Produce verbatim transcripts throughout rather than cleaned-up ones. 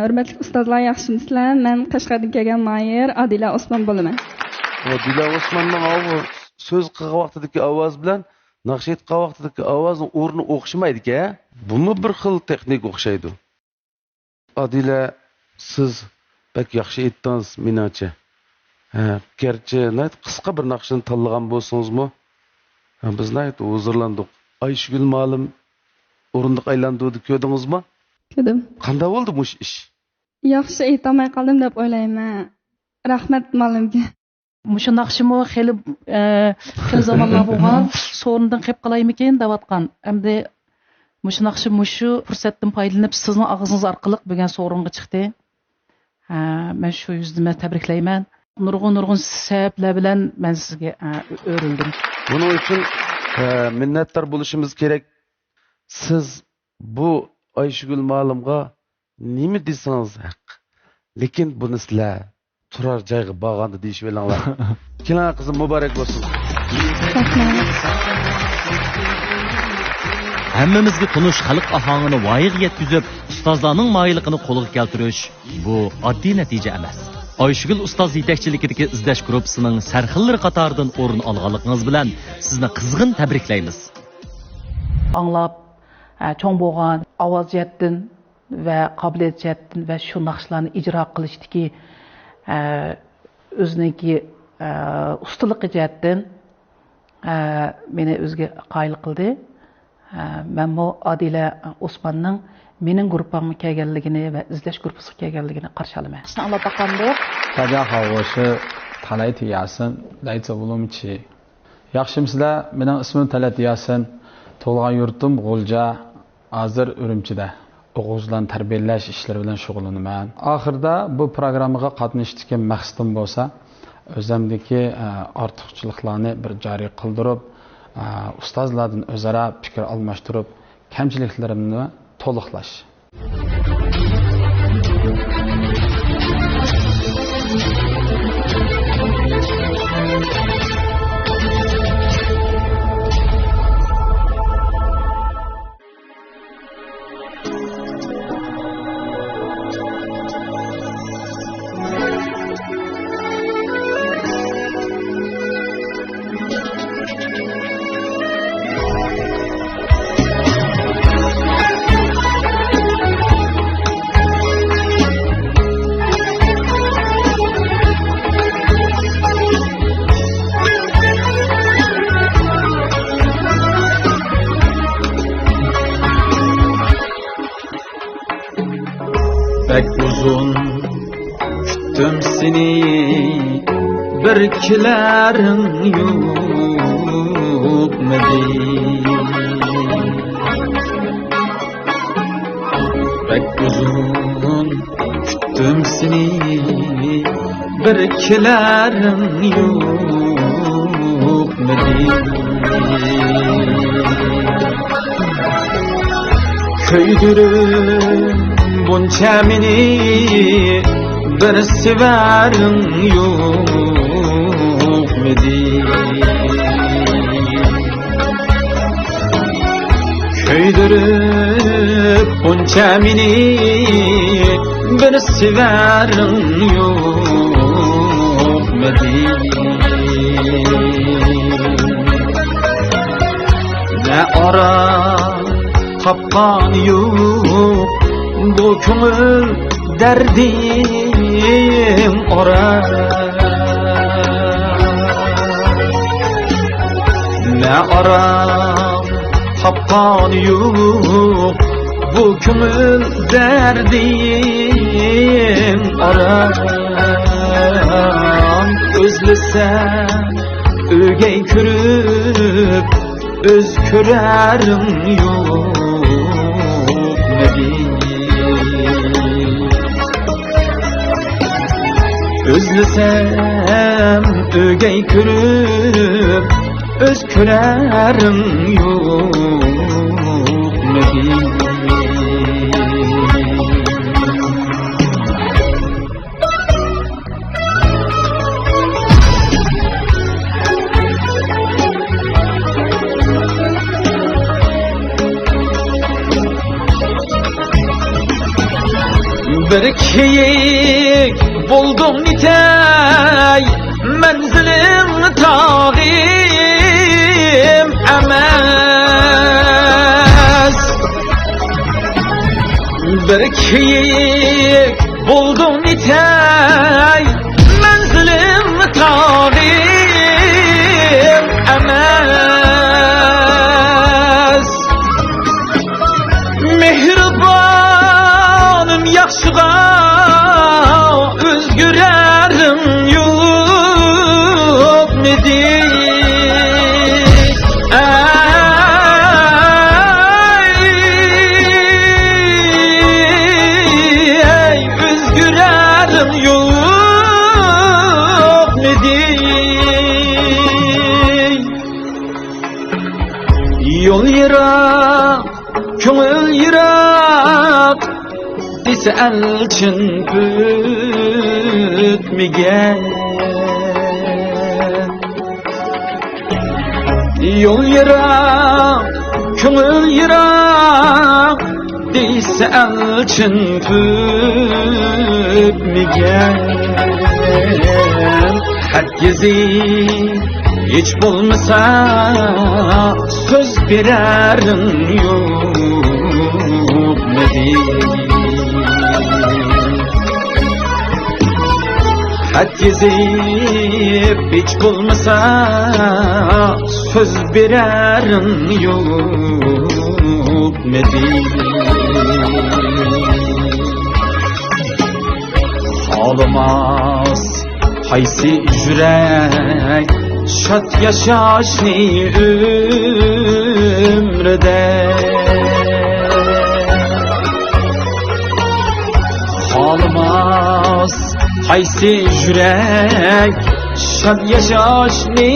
ھۆرمەتلىك ئۇستازلار، ياخشىمۇسىلەر؟ مەن قەشقەردىن كەلگەن ماھىر ئادىلە ئوسمان بولىمەن. ئادىلە ئوسماننىڭ ئاۋۇ سۆز قىلغان ۋاقتىدىكى ئاۋازى بىلەن ناخشا ئېيتقان ۋاقتىدىكى ئاۋازىنىڭ ئورنى ئوخشىمايدىكەن. بۇمۇ بىر خىل تېخنىكا ئوخشايدۇ. ئادىلە، سىز بەك ياخشى ئېيتتىڭىز، مېنىڭچە. ھە، گەرچە ناھايىتى قىسقا بىر ناخشىنى تاللىغان بولسىڭىزمۇ، ھە، بىز ناھايىتى ھۇزۇرلاندۇق. ئايشۈگۈل مۇئەللىم ئورۇندۇق ئايلاندۇردى، كۆردىڭىزمۇ؟ كۆردۈم. قانداق بولدى مۇشۇ ئىش؟ ياخشى ئېيتالماي قالدىم دەپ ئويلايمەن. رەھمەت مۇئەللىمگە. مۇشۇ ناخشىمۇ خېلى، ئە، خېلى زامانلار بولغان، سورۇندىن قېلىپ قالايمىكىن دەۋاتقان. ئەمدى مۇشۇ ناخشا مۇشۇ پۇرسەتتىن پايدىلىنىپ سىزنىڭ ئاغزىڭىز ئارقىلىق بۈگۈن سورۇنغا چىقتى. ھە، مەن شۇ يۈزدىن تەبرىكلەيمەن. نۇرغۇن، نۇرغۇن سەۋەبلەر بىلەن مەن سىزگە، ئە، ئۆرۈلدۈم. بۇنىڭ ئۈچۈن، ئە، مىننەتدار بولۇشىمىز كېرەك. سىز بۇ ئايشۈگۈل مۇئەللىمغا نېمە دېسىڭىز ھەق. لېكىن بۇنى سىلەر تۇرار جايغا بارغاندا دېيىشىۋېلىڭلار. كېلىڭ قىزىم، مۇبارەك بولسۇن. رەھمەت. ھەممىمىزگە تونۇش خەلق ئاھاڭىنى ۋايىغا يەتكۈزۈپ، ئۇستازلارنىڭ ماھىرلىقىنى قولغا كەلتۈرۈش، بۇ ئاددىي نەتىجە ئەمەس. ئايشۈگۈل ئۇستاز يېتەكچىلىكىدىكى ئىزدەش گۇرۇپپىسىنىڭ سەرخىللىرى قاتارىدىن ئورۇن ئالغانلىقىڭىز بىلەن سىزنى قىزغىن تەبرىكلەيمىز. ئاڭلاپ، ئە، چوڭ بولغان، ئاۋاز جەھەتتىن ۋە قابىلىيەت جەھەتتىن ۋە شۇ ناخشىلارنى ئىجرا قىلىشتىكى، ئە، ئۆزىنىڭكى، ئە، ئۇستىلىقى جەھەتتىن، ئە، مېنى ئۆزىگە قايىل قىلدى. ئە، مەنمۇ ئادىلە ئوسماننىڭ مېنىڭ گۇرۇپپامغا كەلگەنلىكىنى ۋە ئىزدەش گۇرۇپپىسىغا كەلگەنلىكىنى قارشى ئالىمەن. ناخشىنى ئاڭلاپ باققاندۇق. 大家好，我是 Talay Yasin, 来自乌鲁木齐. ياخشىمۇسىلەر؟ مېنىڭ ئىسمىم تەلەت ياسىن. تۇغۇلغان يۇرتۇم غۇلجا، ھازىر ئۈرۈمچىدە ئوقۇغۇچىلارنى تەربىيەلەش ئىشلىرى بىلەن شۇغۇللىنىمەن. ئاخىرىدا بۇ پروگراممىغا قاتنىشىشتىكى مەقسىتىم بولسا، ئۆزۈمدىكى، ئە، ئارتۇقچىلىقلارنى بىر جارى قىلدۇرۇپ، ئە، ئۇستازلاردىن ئۆزئارا پىكىر ئالماشتۇرۇپ، كەمچىلىكلىرىمنى تولۇقلاش. بەك ئۇزۇن كۈتتۈم سېنى، بىر كېلەرىڭ يوقمىدى؟ بەك ئۇزۇن كۈتتۈم سېنى، بىر كېلەرىڭ يوقمىدى؟ كۆيدۈرۈپ بۇنچە مېنى، بىر سېۋەرىڭ يوقمىدى؟ كۆيدۈرۈپ بۇنچە مېنى، بىر سېۋەرىڭ يوقمىدى؟ نە ئارام تاپقان يوق بۇ كۆڭۈل دەردىم ئارا. نە ئارام تاپقان يوق بۇ كۆڭۈل دەردىم ئارا. ئۆزلىسە ئۆگەي كۆرۈپ، ئۆز كۆرەرىڭ يوقمىدى؟ ئۆزلىسەم ئۆگەي كۆرۈپ، ئۆز كۆرەرىڭ يوقمىدى؟ بىر كېيىك بولدۇڭ نېتەي، مەنزىلىڭ تاغىم ئەمەس. بىر كېيىك بولدۇڭ نېتەي، مەنزىلىڭ تاغىم ئەمەس. مېھرىبانىم ياخشىغا ئۆزگىرەرىڭ يوقمىدى؟ ئەي، ئەي، ئۆزگىرەرىڭ يوقمىدى؟ يول يىراق، كۆڭۈل يىراق، دېسە ئەلچىن پۈتمىگەن. يول يىراق، كۆڭۈل يىراق، دېسە ئەلچىن پۈتمىگەن. خەت يېزىپ ھېچ بولمىسا سۆز بېرەرىڭ يوقمىدى؟ خەت يېزىپ ھېچ بولمىسا سۆز بېرەرىڭ يوقمىدى؟ خالىماس قايسى يۈرەك شاد ياشاشنى ئۆمرىدە؟ خالىماس قايسى يۈرەك شاد ياشاشنى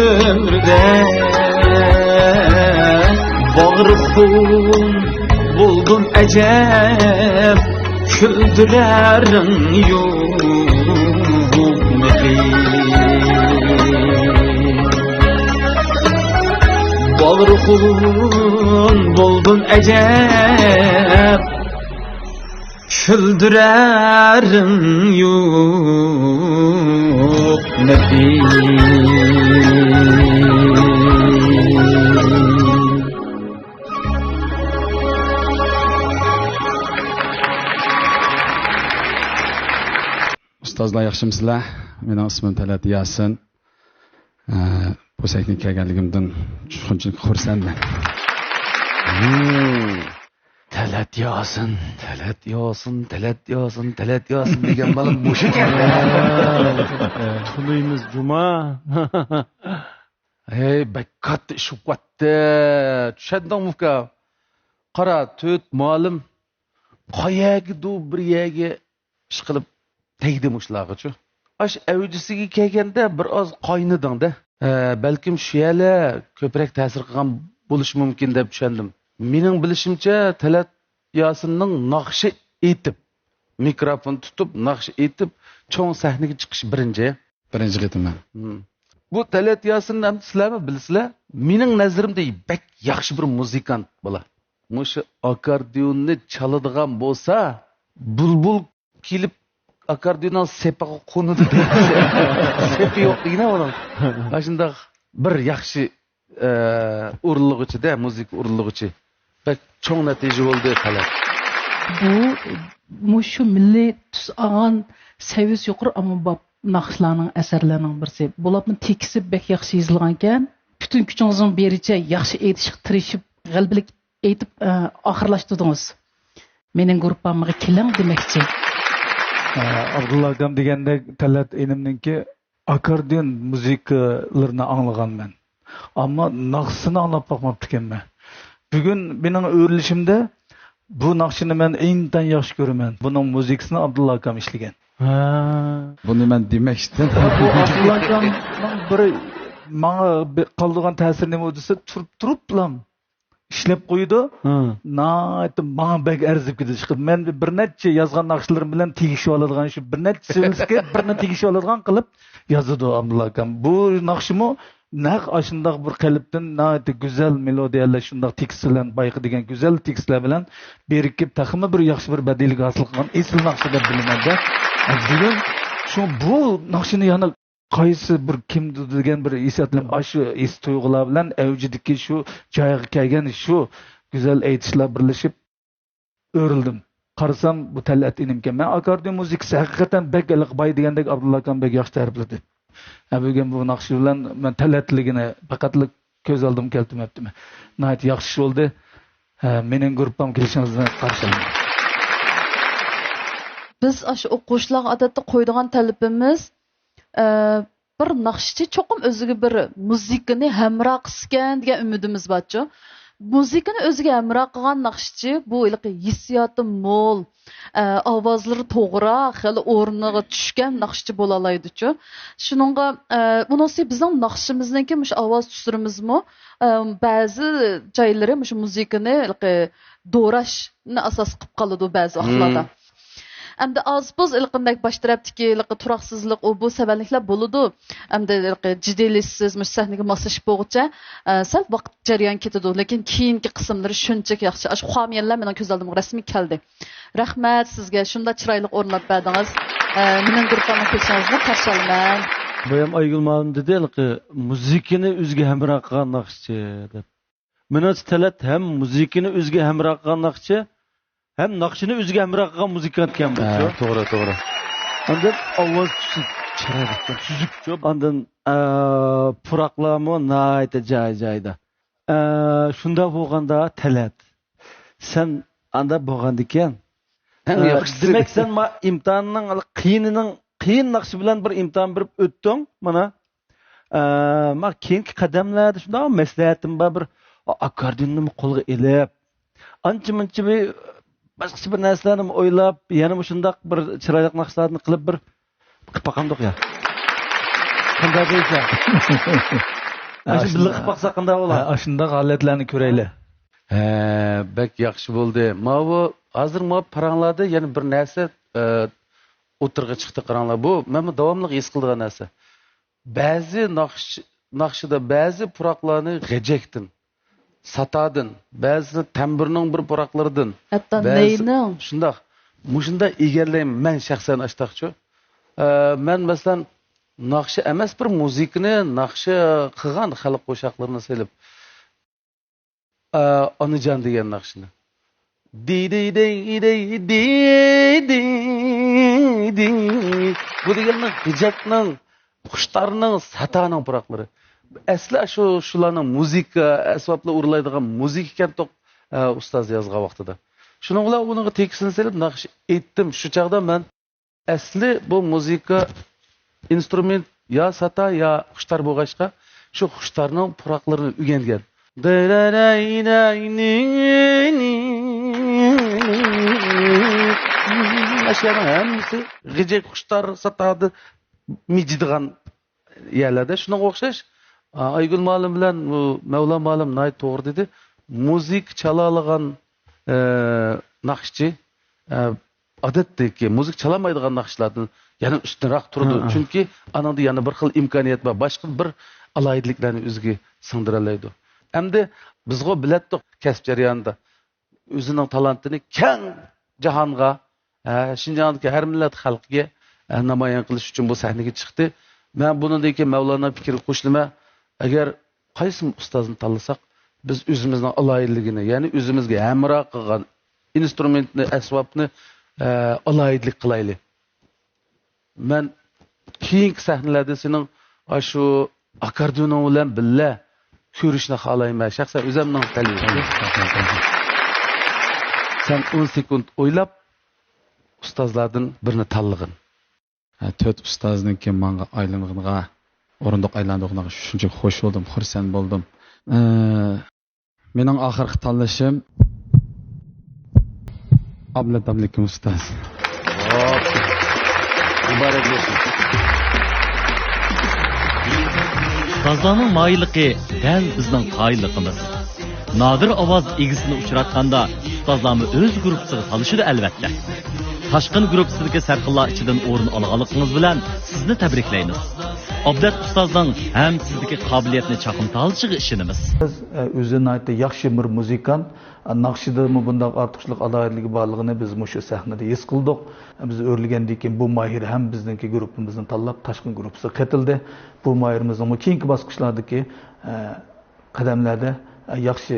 ئۆمرىدە؟ باغرى خۇن بولدۇم ئەجەب، كۈلدۈرەرىڭ يوقمىدى؟ باغرى خۇن بولدۇم ئەجەب، كۈلدۈرەرىڭ يوقمىدى؟ ئۇستازلار، ياخشىمۇسىلەر؟ مېنىڭ ئىسمىم تەلەت ياسىن. ئە، بۇ سەھنىگە كەلگەنلىكىمدىن شۇنچىلىك خۇرسەنمەن. تەلەت ياسىن، تەلەت ياسىن، تەلەت ياسىن، تەلەت ياسىن دېگەن بالا مۇشۇ ئىكەن. تونۇيمىز جۇما. ھەي، بەك كاتتا ئىش بوپاتتى. چۈشەندىڭمۇ ئۇكا؟ قارا، تۆت مۇئەللىم قايەرگىدۇ بىر يەرگە ئىشقىلىپ تەگدى مۇشۇلارغىچۇ. ئاش ئەۋجىسىگە كەلگەندە بىر ئاز قاينىدىڭ-دە. ھە، بەلكىم شۇ يەرلەر كۆپرەك تەسىر قىلغان بولۇشى مۇمكىن دەپ چۈشەندىم. مېنىڭ بىلىشىمچە، تەلەت ياسىننىڭ ناخشا ئېيتىپ، مىكروفون تۇتۇپ، ناخشا ئېيتىپ، چوڭ سەھنىگە چىقىشى بىرىنچى. بىرىنچى قېتىم مەن. ھىم. بۇ تەلەت ياسىننى ئەمدى سىلەرمۇ بىلىسىلەر. مېنىڭ نەزىرىمدە بەك ياخشى بىر مۇزىكانت بالا. مۇشۇ ئاكاردىيوننى چالىدىغان بولسا، بۇلبۇل كېلىپ ئاكاردىيوننىڭ سېپىغا قونىدۇ دېگەن. سېپى يوق دېگىنە ئۇنىڭ. ئاشۇنداق بىر ياخشى، ئە، ئورۇنلىغۇچى-دە، مۇزىكا ئورۇنلىغۇچى. بەك چوڭ نەتىجە بولدى، تەلەت. بۇ مۇشۇ مىللىي تۈس ئالغان سەۋىيىسى يۇقىرى ئاممىباب ناخشىلارنىڭ، ئەسەرلەرنىڭ بىرسى. بولۇپمۇ تېكىستى بەك ياخشى يېزىلغانىكەن. پۈتۈن كۈچىڭىزنىڭ بېرىچە ياخشى ئېيتىشقا تىرىشىپ، غەلىبىلىك ئېيتىپ، ئە، ئاخىرلاشتۇردىڭىز. مېنىڭ گۇرۇپپامغا كېلىڭ دېمەكچى. ئە، ئابدۇللا ئاكام دېگەندەك، تەلەت ئىنىمنىڭكى ئاكاردىيون مۇزىكىلىرىنى ئاڭلىغانمەن. ئەمما ناخشىسىنى ئاڭلاپ باقماپتىكەنمەن. بۈگۈن مېنىڭ ئۆرۈلۈشۈمدە بۇ ناخشىنى مەن ئىنتايىن ياخشى كۆرىمەن. بۇنىڭ مۇزىكىسىنى ئابدۇللا ئاكام ئىشلىگەن. ھە. بۇنى مەن دېمەكچىدىم. بۇ ئابدۇللا ئاكامنىڭ بىر ماڭا بىر قالدۇرغان تەسىرى نېمە دېسە، تۇرۇپ، تۇرۇپلام ئىشلەپ قويىدۇ. ھە. ناھايىتى ماڭا بەك ئەرزىپ كېتىدۇ. ئىشقىلىپ، مەن بىر نەچچە يازغان ناخشىلىرىم بىلەن تېگىشىۋالىدىغان، شۇ بىر نەچچە سۆزگە بىرنى تېگىشىۋالىدىغان قىلىپ يازىدۇ ئابدۇللا ئاكام. بۇ ناخشىمۇ نەق ئاشۇنداق بىر قېلىپتىن ناھايىتى گۈزەل مېلودىيەلەر، شۇنداق تېكىست بىلەن بايىقى دېگەن گۈزەل تېكىستلەر بىلەن بىرىكىپ، تېخىمۇ بىر ياخشى بىر بەدىئىيلىك ھاسىل قىلغان ئېسىل ناخشا دەپ بىلىمەن-دە. بۈگۈن شۇ بۇ ناخشىنى يەنە قايسى بىر كىمدۇر دېگەن بىر ھېسسىيات بىلەن، ئاشۇ ھېس تۇيغۇلار بىلەن ئەۋجىدىكى شۇ جايغا كەلگەن شۇ گۈزەل ئېيتىشلار بىرلىشىپ ئۆرۈلدۈم. قارىسام، بۇ تەلئەت ئىنىمكەن. مەن ئاكاردىئون مۇزىكىسى ھەقىقەتەن بەك ھېلىقى باي دېگەندەك ئابدۇللا ئاكام بەك ياخشى تەرىپلىدى. ھە، بۈگۈن بۇ ناخشا بىلەن مەن تەلئەتلىكىنى پەقەتلا كۆز ئالدىمغا كەلتۈرمەپتىمەن. ناھايىتى ياخشى بولدى. ھە، مېنىڭ گۇرۇپپام كېلىشىڭىزنى قارشى ئالىمەن. بىز ئاشۇ ئوقۇغۇچىلارغا ئادەتتە قويىدىغان تەلىپىمىز، ئە، بىر ناخشىچى چوقۇم ئۆزىگە بىر مۇزىكىنى ھەمراھ قىلسىكەن دېگەن ئۈمىدىمىز بارچۇ. مۇزىكىنى ئۆزىگە ھەمراھ قىلغان ناخشىچى بۇ ھېلىقى ھېسسىياتى مول، ئە، ئاۋازلىرى توغرا، خېلى ئورنىغا چۈشكەن ناخشىچى بولالايدۇچۇ. شۇنىڭغا، ئە، ئۇنىڭسى بىزنىڭ ناخشىمىزنىڭكى مۇشۇ ئاۋاز تۈسلىرىمىزمۇ، ئە، بەزى جايلىرى مۇشۇ مۇزىكىنى ھېلىقى دوراشنى ئاساس قىلىپ قالىدۇ بەزى ۋاقىتلاردا. مم. ئەمدى ئاز-بۇز ھېلىقى باش تەرەپتىكى ھېلىقى تۇراقسىزلىق، ئۇ بۇ سەۋەنلىكلەر بولىدۇ. ئەمدى ھېلىقى جىددىيلىشىسىز، مۇشۇ سەھنىگە ماسلىشىپ بولغۇچە، ئە، سەل ۋاقىت جەريان كېتىدۇ. لېكىن كېيىنكى قىسىملىرى شۇنچىلىك ياخشى. ئاشۇ خامىيەلەر مېنىڭ كۆز ئالدىمغا رەسمىي كەلدى. رەھمەت سىزگە، شۇنداق چىرايلىق ئورۇنلاپ بەردىڭىز. ئە، مېنىڭ گۇرۇپپامنىڭ كېلىشىڭىزنى قارشى ئالىمەن. بايام ئايگۈل مۇئەللىم دېدى، ھېلىقى مۇزىكىنى ئۆزىگە ھەمراھ قىلغان ناخشىچى دەپ. مېنىڭچە تەلەت ھەم مۇزىكىنى ئۆزىگە ھەمراھ قىلغان ناخشىچى، ھەم ناخشىنى ئۆزىگە ھەمراھ قىلغان مۇزىكانت ئىكەن بۇ. ھە، توغرا، توغرا. ئاندىن ئاۋاز چىرايلىق، سۈزۈكچۇ. ئاندىن، ئە، پۇراقلارمۇ ناھايىتى جاي-جايىدا. ئە، شۇنداق بولغاندا تەلەت، سەن ئاندا بولغاندىكەن. ئەڭ ئە، ياخشىسى. دېمەك، سەن ما ئىمتىھاننىڭ قىيىنىنىڭ، قىيىن ناخشا بىلەن بىر ئىمتىھان بېرىپ ئۆتتۈڭ، مانا. ئە، ما كېيىنكى قەدەملەردە شۇنداق مەسلىھەتىم بار، بىر ئاكاردىيوننىمۇ قولغا ئېلىپ، ئانچە-مۇنچە بىر باشقىچە بىر نەرسىلەرنىمۇ ئويلاپ، يەنە مۇشۇنداق بىر چىرايلىق ناخشىلاردىن قىلىپ بىر قىلىپ باقامدۇق يا؟ قانداق دەيسەن؟ ئاشۇ بىللە قىلىپ باقساق قانداق بولا؟ ھە، ئاشۇنداق ھالەتلەرنى كۆرەيلى. ھە، بەك ياخشى بولدى. ماۋۇ ھازىر ماۋۇ پاراڭلاردا يەنە بىر نەرسە، ئە، ئوتتۇرىغا چىقتى، قاراڭلار. بۇ مەنمۇ داۋاملىق ھېس قىلىدىغان نەرسە. بەزى ناخشا-، ناخشىدا بەزى پۇراقلارنى غېجەكتىن، ساتادىن، بەزىسى تەمبۇرنىڭ بىر پۇراقلىرىدىن، ھەتتا بەزىسى نەينىڭ. شۇنداق. مۇشۇنداق ئىگىلەيمەن مەن شەخسەن ئاشتاقچۇ. ئە، مەن مەسىلەن، ناخشا ئەمەس، بىر مۇزىكىنى ناخشا قىلغان خەلق قوشاقلىرىنى سېلىپ. ئە، ئانىجان دېگەن ناخشىنى. دى، دى، دى، دى، دى، دى، دى. بۇ دېگەننىڭ غېجەكنىڭ، خۇشتارنىڭ، ساتانىڭ پۇراقلىرى. ئەسلى شۇ، شۇلارنىڭ مۇزىكا، ئەسۋابلار ئۇرۇلايدىغان مۇزىكا ئىكەنتۇق، ئە، ئۇستاز يازغان ۋاقتىدا. شۇنىڭ بىلەن ئۇنىڭغا تېكىستىنى سېلىپ ناخشا ئېيتتىم. شۇ چاغدا مەن ئەسلى بۇ مۇزىكا ئىنسترۇمېنت يا ساتا، يا خۇشتار بولغاچقا، شۇ خۇشتارنىڭ پۇراقلىرىنى ئۆگەنگەن. ئاشۇلارنىڭ ھەممىسى غېجەك، خۇشتار، ساتادا مىجىدىغان يەرلەردە. شۇنىڭغا ئوخشاش، ئا، ئايگۈل مۇئەللىم بىلەن بۇ مەۋلا مۇئەللىم ناھايىتى توغرا دېدى. مۇزىكا چالالىغان، ئە، ناخشىچى، ئە، ئادەتتىكى مۇزىكا چالالمايدىغان ناخشىلاردىن يەنە ئۈستۈنرەك تۇرىدۇ. ھە، ھە. چۈنكى ئانىڭدا يەنە بىر خىل ئىمكانىيەت بار، باشقا بىر ئالاھىدىلىكلەرنى ئۆزىگە سىڭدۈرەلەيدۇ. ئەمدى بىزغۇ بىلەتتۇق كەسىپ جەريانىدا. ئۆزىنىڭ تالانتىنى كەڭ جاھانغا، ھە، شىنجاڭدىكى ھەر مىللەت خەلقىگە، ھە، نامايان قىلىش ئۈچۈن بۇ سەھنىگە چىقتى. مەن بۇنىڭدىن كېيىن مەۋلانا پىكرىگە قوشۇلىمەن. ئەگەر قايسى ئۇستازنى تاللىساق، بىز ئۆزىمىزنىڭ ئالاھىدىلىكىنى، يەنى ئۆزىمىزگە ھەمراھ قىلغان ئىنسترۇمېنتنى، ئەسۋابنى، ئە، ئالاھىدىلىك قىلايلى. مەن كېيىنكى سەھنىلەردە سېنىڭ ئاشۇ ئاكاردىيونۇڭ بىلەن بىللە كۆرۈشنى خالايمەن، شەخسەن ئۆزۈمنىڭ تەلىپىم. سەن ئون سېكۇنت ئويلاپ، ئۇستازلاردىن بىرنى تاللىغىن. ھە، تۆت ئۇستازنىڭكى ماڭا ئايلانغىنىغا، ئورۇندۇق ئايلاندۇرغىنىغا شۇنچىلىك خوش بولدۇم، خۇرسەن بولدۇم. ئە، مېنىڭ ئاخىرقى تاللىشىم ئابلەت ئابلىكىم ئۇستاز. مۇبارەك بولسۇن. ئۇستازلارنىڭ ماھىرلىقى دەل بىزنىڭ قايىللىقىمىز. نادىر ئاۋاز ئىگىسىنى ئۇچراتقاندا، ئۇستازلارمۇ ئۆز گۇرۇپپىسىغا تالىشىدۇ، ئەلۋەتتە. تاشقىن گۇرۇپپىسىدىكى سەرخىللار ئىچىدىن ئورۇن ئالغانلىقىڭىز بىلەن سىزنى تەبرىكلەيمىز. ئابلەت ئۇستازنىڭ ھەم سىزدىكى قابىلىيەتنى چاقنىتالىشىغا ئىشىنىمىز. بىز، ئە، ئۆزى ناھايىتى ياخشى بىر مۇزىكانت، ئە، ناخشىدىمۇ بۇنداق ئارتۇقچىلىق ئالاھىدىلىكى بارلىقىنى بىز مۇشۇ سەھنىدە ھېس قىلدۇق. بىز ئۆرلىگەندىن كېيىن بۇ ماھىر ھەم بىزنىڭكى گۇرۇپپىمىزنى تاللاپ تاشقى گۇرۇپپىسىغا قېتىلدى. بۇ ماھىرىمىزنىڭمۇ كېيىنكى باسقۇچلاردىكى، ئە، قەدەملەردە، ئە، ياخشى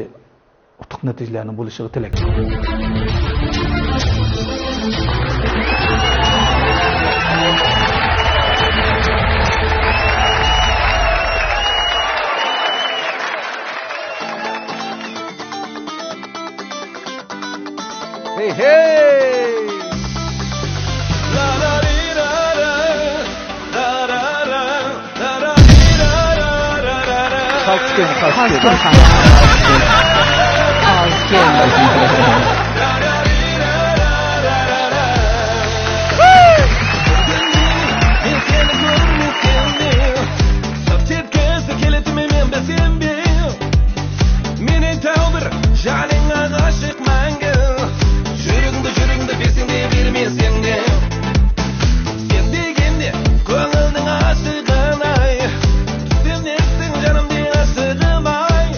ئۇتۇق نەتىجىلەرنىڭ بولۇشىغا تىلەكداشمەن. ھەي، ھەي! خاس كەن، خاس كەن. خاس كەن. مېنى تەۋر جانىڭغا ئاشىق مەڭگۈ. يۈرىكىڭدە، يۈرىكىڭدە بېسىڭدە بىر مېسىڭدە. سەن دېگەندە كۆڭۈلنىڭ ئاشىقىناي. سەن ئېيتساڭ جانىمدىن ئاشىقىماي.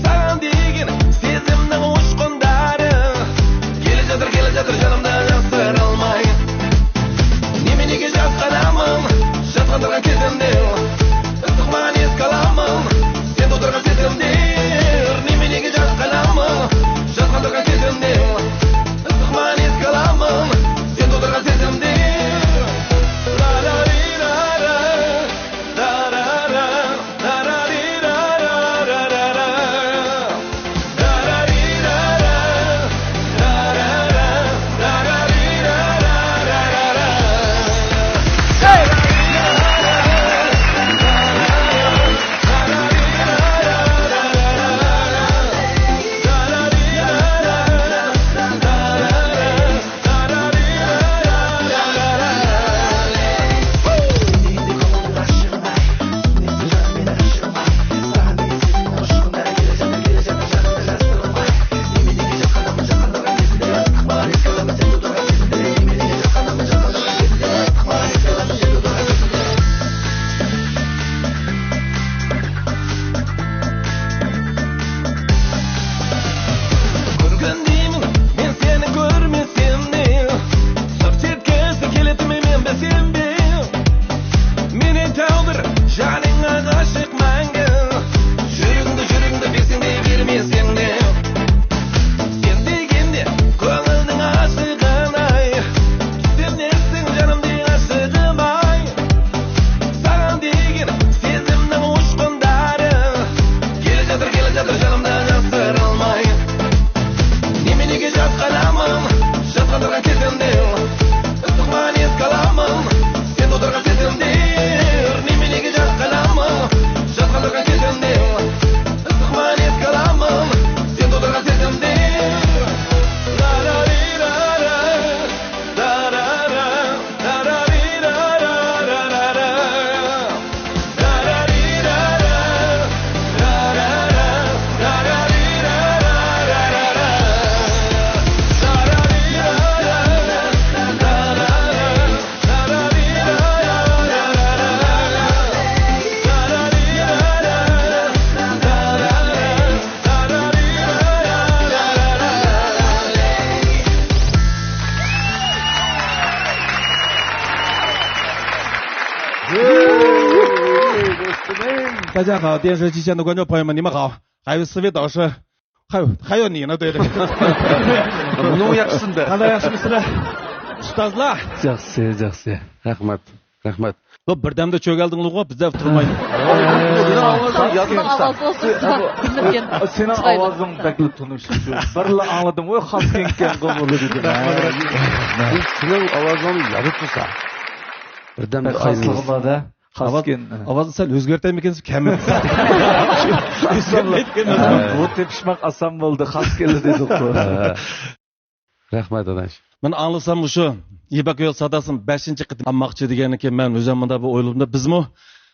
ساڭا دېگەن سېزىمنىڭ ئۇچقۇنلىرى. كېلىۋاتىدۇ، كېلىۋاتىدۇ جانىمدا ئاسرىيالماي. نېمە نېگە ياتقان ئامال، ياتقان تۇرغان كېزىمدە. ئىسسىق ماينى كالامىڭ، سەن تۇتۇرغان سېزىمدە. نېمە نېگە ياتقان ئامال، ياتقان تۇرغان كېزىمدە. ئىسسىق ماينى كالامىڭ، سەن تۇتۇرغان سېزىمدە. لا لا لا لا لا. كۆرگەن دېمىڭ، مەن سېنى كۆرمىسەممۇ، ساپ چەتكەسكە كېلىتىمەن مەن بىلسەممۇ. مېنى تەۋر جانىڭغا ئاشىق مەڭگۈ. يۈرىكىڭدە، يۈرىكىڭدە بېسىڭدە بىر مېسىڭدە. سەن دېگەندە كۆڭۈلنىڭ ئاشىقىناي. سەن ئېيتساڭ جانىمدىن ئاشىقىماي. ساڭا دېگەن سېزىمنىڭ ئۇچقۇنلىرى. كېلىۋاتىدۇ، كېلىۋاتىدۇ جانىمدا ئاسرىيالماي. نېمە نېگە ياتقان ئامال، ياتقان تۇرغان كېزىمدە. ئىسسىق ماينى كالامىڭ، سەن تۇتۇرغان سېزىمدە. نېمە نېگە ياتقان ئامال، ياتقان تۇرغان كېزىمدە. ئىسسىق ماينى كالامىڭ، سەن تۇتۇرغان سېزىمدە. لا لا لا لا. 大家好，电视机前的观众朋友们，你们好。还有四位导师，还有，还有你呢，对对。 بۇنىڭ ياخشىسىنى بەر. قانداق، ياخشىمۇسىلەر؟ ئۇستازلار. ياخشى، ياخشى. رەھمەت. رەھمەت. بۇ بىردەمدە چۆگەلدىڭلىغۇ، بىزدە تۇرمايدۇ. سېنىڭ ئاۋازىڭ يادىمدا. ئاۋازى بولسا سېنىڭ ئاۋازىڭ بەكلا تونۇش. بىرلا ئاڭلىدىم، ۋاي، خاس ئىكەنغۇ بۇ دېدىم. سېنىڭ ئاۋازىڭنى يادىدا تۇرسا. بىردەمدە بەك خاسلىقى بار-دە. خاس ئىكەن. ئاۋازنى سەل ئۆزگەرتەيمىكىنسىز، كەم. ئۆزگەرتمەيدىكەنمىز. بۇ تېپىشماق ئاسان بولدى، خاس كېلدى دېدۇققۇ. رەھمەت، ئاداش. مەن ئاڭلىسام مۇشۇ يىپەك يولى ساداسىنى بەشىنچى قېتىم ئاڭلىماقچى دېگەندىن كېيىن مەن ئۆزۈم مۇنداق بىر ئويلىدىمدا، بىزمۇ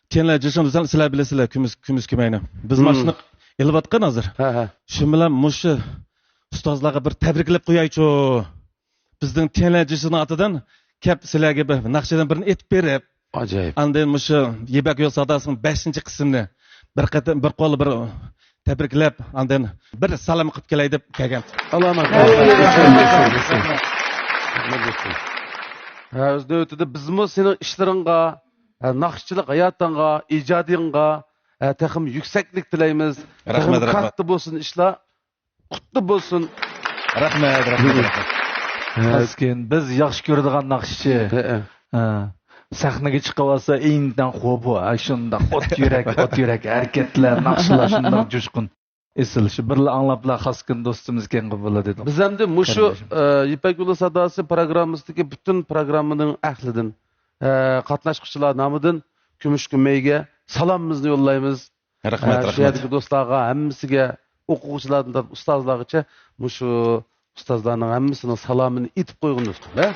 تيەنئەنلەن جىشىڭ، سىلەر بىلىسىلەر، كۈمۈش، كۈمۈش كېمەينى. بىز مم. ماشىنا ئېلىۋاتقان ھازىر. ھە، ھە. شۇ بىلەن مۇشۇ ئۇستازلارغا بىر تەبرىكلەپ قويايچۇ. بىزنىڭ تيەنئەنلەن جىشىنىڭ ئاتىدىن كەپ سىلەرگە بىر ناخشىدىن بىرنى ئېيتىپ بېرىپ، ئاجايىپ. ئاندىن مۇشۇ يىپەك يولى ساداسىنىڭ بەشىنچى قىسمىنى بىر قېتىم، بىر قول، بىر تەبرىكلەپ، ئاندىن بىر سالام قىلىپ كېلەي دەپ كەلگەن. ئالامەت. ھە، ئۆز نۆۋىتىدە بىزمۇ سېنىڭ ئىشلىرىڭغا، ھە، ناخشىچىلىق ھاياتىڭغا، ئىجادىيىڭغا، ھە، تېخىمۇ يۈكسەكلىك تىلەيمىز. رەھمەت، تېخىمۇ رەھمەت. كاتتا بولسۇن ئىشلار. قۇتلۇق بولسۇن. رەھمەت، رەھمەت، رەھمەت. مەسكىن، بىز ياخشى كۆرىدىغان ناخشىچى. ھەئە. ھە. سەھنىگە چىقىۋالسا، ئىنتان خوبۇ، ھە، شۇنداق ئوت يۈرەك، ئوت يۈرەك ھەرىكەتلەر، ناخشىلار شۇنداق جۇشقۇن. ئېسىل، شۇ بىرلا ئاڭلاپلا خاسكىن دوستىمىز ئىكەنغۇ بولىدۇ. بىز ئەمدى مۇشۇ، قېرىنداشلار. ئە، يىپەك يولى ساداسى پروگراممىسىدىكى پۈتۈن پروگراممىنىڭ ئەھلىدىن، ئە، قاتناشقۇچىلار نامىدىن كۈمۈشكۈن مېيگە سالامىمىزنى يوللايمىز. رەھمەت، ھە، شۇ رەھمەت. يەردىكى دوستلارغا، ھەممىسىگە، ئوقۇغۇچىلاردىن تارتىپ ئۇستازلارغىچە مۇشۇ ئۇستازلارنىڭ ھەممىسىنىڭ سالامىنى ئېيتىپ قويغىن دوستۇم، ھە؟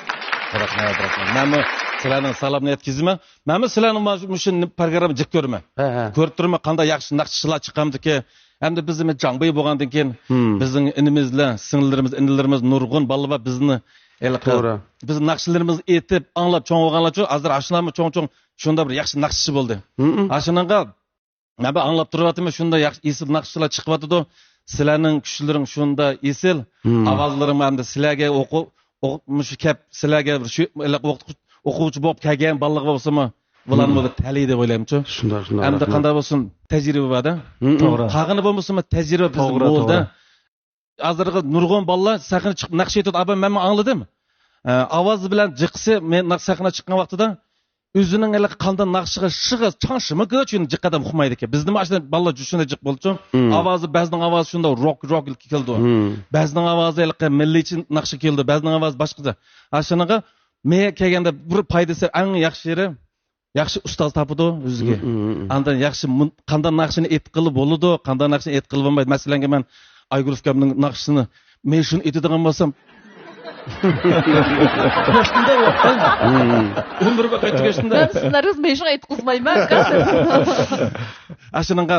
رەھمەت، رەھمەت. مەنمۇ سىلەرنىڭ سالامنى يەتكۈزىمەن. مەنمۇ سىلەرنىڭ مۇشۇ، مۇشۇ پروگرامما جىق كۆرىمەن. ھە، ھە. كۆرۈپ تۇرىمەن، قانداق ياخشى ناخشىچىلار چىقامدىكى. ئەمدى بىز نېمە جاڭبۇي بولغاندىن كېيىن، مم. بىزنىڭ ئىنىمىز بىلەن سىڭىللىرىمىز، ئىنىلىرىمىز نۇرغۇن بالىلار بار بىزنى ھېلىقى، توغرا. بىز ناخشىلىرىمىزنى ئېيتىپ، ئاڭلاپ چوڭ بولغانلارچۇ، ھازىر ئاشۇلارمۇ چوڭ-چوڭ شۇنداق بىر ياخشى ناخشىچى بولدى. مم. ئاشۇنىڭغا مەن بىر ئاڭلاپ تۇرۇۋاتىمەن، شۇنداق ياخشى ئېسىل ناخشىچىلار چىقىۋاتىدۇ. سىلەرنىڭ كۈچلىرىڭ شۇنداق ئېسىل. مم. ئاۋازلىرىڭمۇ ئەمدى سىلەرگە ئوقۇ-، ئوق-، مۇشۇ كەپ، سىلەرگە بىر شۇ ئوقۇتقۇچ-، ئوقۇغۇچى بولۇپ كەلگەن بالىلارغا بولسىمۇ، بۇلارمۇ مم. بىر تەلەي دەپ ئويلايمەنچۇ. شۇنداق، شۇنداق، ئەمدى رەھمەت. قانداق بولسۇن، تەجرىبە بار-دە. مم. توغرا. قالغىنى بولمىسىمۇ، تەجرىبە بىزدە توغرا، مول-دە. توغرا. ھازىرغا نۇرغۇن بالىلار سەھنىگە چىقىپ ناخشا ئېيتىۋاتىدۇ، ئاپا، مەنمۇ ئاڭلىدىم. ئە، ئاۋازى بىلەن جىقىسى، مەن ناخ-، سەھنىگە چىققان ۋاقتىدا ئۆزىنىڭ ھېلىقى قانداق ناخشىغا شىغا چاڭشىما كۆچۈنى جىق ئادەم ئۇقمايدىكەن. بىزدىمۇ ئاشۇنداق بالىلار شۇنداق جىق بولىدۇ. مم. ئاۋازى، بەزىنىڭ ئاۋازى شۇنداق روك، روك كېلىدۇ. مم. بەزىنىڭ ئاۋازى ھېلىقى مىللىيچە ناخشا كېلىدۇ، بەزىنىڭ ئاۋازى باشقىچە. ئاشۇنىڭغا مېنىڭ كەلگەندە بىر پايدىسى، ئەڭ ياخشى يېرى، ياخشى ئۇستاز تاپىدۇ ئۆزىگە. مم، مم، مم. ئاندىن ياخشى مۇن-، قانداق ناخشىنى ئېيتقىلى بولىدۇ، قانداق ناخشىنى ئېيتقىلى بولمايدۇ. مەسىلەنگە، مەن ئايگۈل ئۇكامنىڭ ناخشىسىنى مەن شۇنى ئېيتىدىغان بولسام، ئۆمۈر بويى قايتىپ كەلسۇن-دە. مەن سىلەرگە مەن شۇنى ئېيتقۇزمايمەن. ئاشۇنىڭغا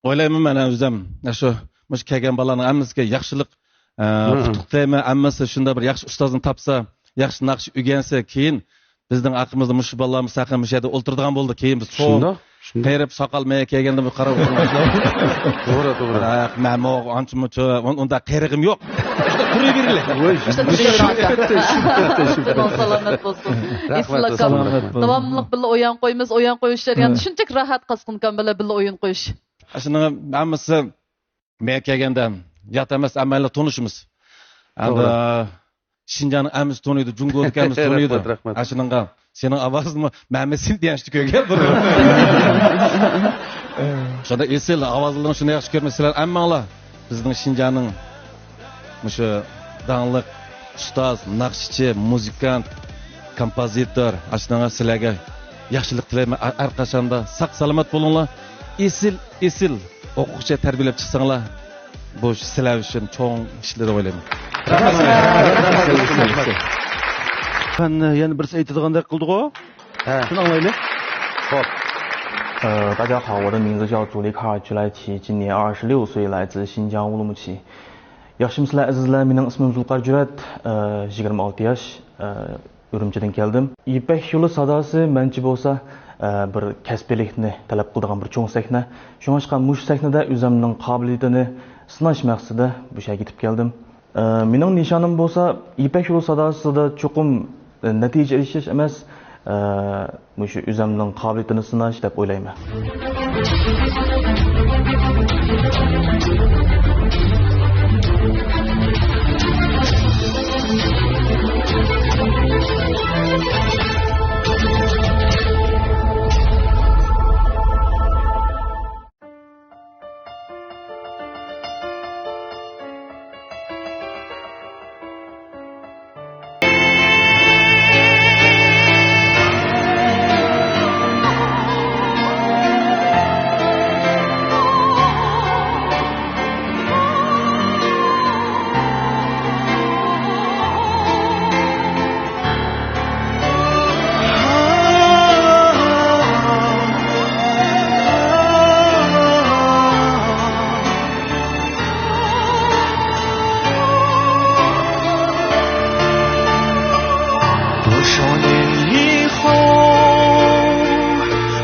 ئويلايمەن مەن ئۆزۈم، شۇ، مۇشۇ كەلگەن بالىلارنىڭ ھەممىسىگە ياخشىلىق، ئە، مم. ئۇتۇق تىلەيمەن. ھەممىسى شۇنداق بىر ياخشى ئۇستازنى تاپسا، ياخشى ناخشا ئۆگەنسە، كېيىن بىزنىڭ ئارقىمىزدا مۇشۇ بالىلارمۇ سەقەم مۇشۇ يەردە ئولتۇرىدىغان بولدى. كېيىن بىز سول شۇنداق، شۇنداق. قېرىپ، ساقال مېيى كەلگەندە بىر قاراپ ئولتۇرىمىز. توغرا، توغرا. ھە، مەنمۇ ئانچە-مۇنچە، ئۇن-، ئۇنداق قېرىغىم يوق. تۇرۇۋېرىلى. ۋوي، شۇنداق. شۇ پەتتە، شۇ پەتتە، شۇ پەتتە. سالامەت بولسۇن. رەھمەت، ئېسىل ئاكام. سالامەت بولۇڭ. داۋاملىق بىللە ئويۇن قويىمىز، ئويۇن قويۇش جەريانىدا ھە. شۇنچىلىك راھەت قاسقىن ئاكام بىلەن بىللە ئويۇن قويۇش. ئاشۇنىڭ ھەممىسى مەن كەلگەندە يات ئەمەس، ھەممەيلەن تونۇشىمىز. ئەمدى توغرا. شىنجاڭنىڭ ھەممىسى تونۇيدۇ، جۇڭگودىكى ھەممىسى تونۇيدۇ. رەھمەت، رەھمەت. ئاشۇنىڭغا سېنىڭ ئاۋازىڭمۇ مەمەت سىنتىيەنچتە كۆرگەن بىر. شۇنداق ئېسىل ئاۋازلىرىڭ شۇنداق ياخشى كۆرمىسە، سىلەر ھەممەڭلار بىزنىڭ شىنجاڭنىڭ مۇشۇ داڭلىق ئۇستاز، ناخشىچى، مۇزىكانت، كومپوزىتور، ئاشۇنىڭغا سىلەرگە ياخشىلىق تىلەيمەن. ھە-، ھەر قاچاندا ساق سالامەت بولۇڭلار. ئېسىل، ئېسىل ئوقۇغۇچى تەربىيەلەپ چىقساڭلار، بۇ سىلەر ئۈچۈن چوڭ ئىشلار دەپ ئويلايمەن. رەھمەت. يەنە بىرسى ئېيتىدىغاندەك قىلدىغۇ. ھە. شۇنى ئاڭلايلى. خوپ. 呃，大家好，我的名字叫祖利卡尔居莱奇，今年二十六岁，来自新疆乌鲁木齐。 ياخشىمۇسىلەر ئەزىزلەر، مېنىڭ ئىسمىم زۇلقار جۈرئەت، ئە، يىگىرمە ئالتە ياش، ئە، ئۈرۈمچىدىن كەلدىم. يىپەك يولى ساداسى مەنچە بولسا، ئە، بىر كەسپىيلىكنى تەلەپ قىلىدىغان بىر چوڭ سەھنە. شۇڭلاشقا مۇشۇ سەھنىدە ئۆزۈمنىڭ قابىلىيىتىنى سىناش مەقسىتىدە بۇ يەرگە يېتىپ كەلدىم. ئە، مېنىڭ نىشانىم بولسا يىپەك يولى ساداسىدا چوقۇم، ئە، نەتىجە ئېرىشىش ئەمەس، ئە، مۇشۇ ئۆزۈمنىڭ قابىلىيىتىنى سىناش دەپ ئويلايمەن.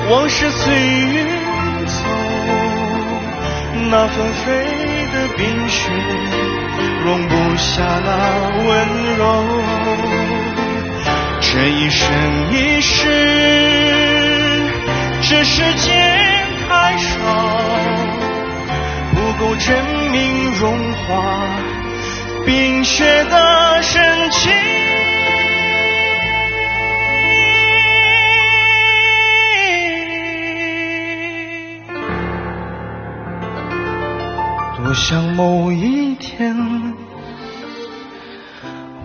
往事随云走，那纷飞的冰雪容不下那温柔。这一生一世，这世间太少，不够证明融化冰雪的深情。多想某一天，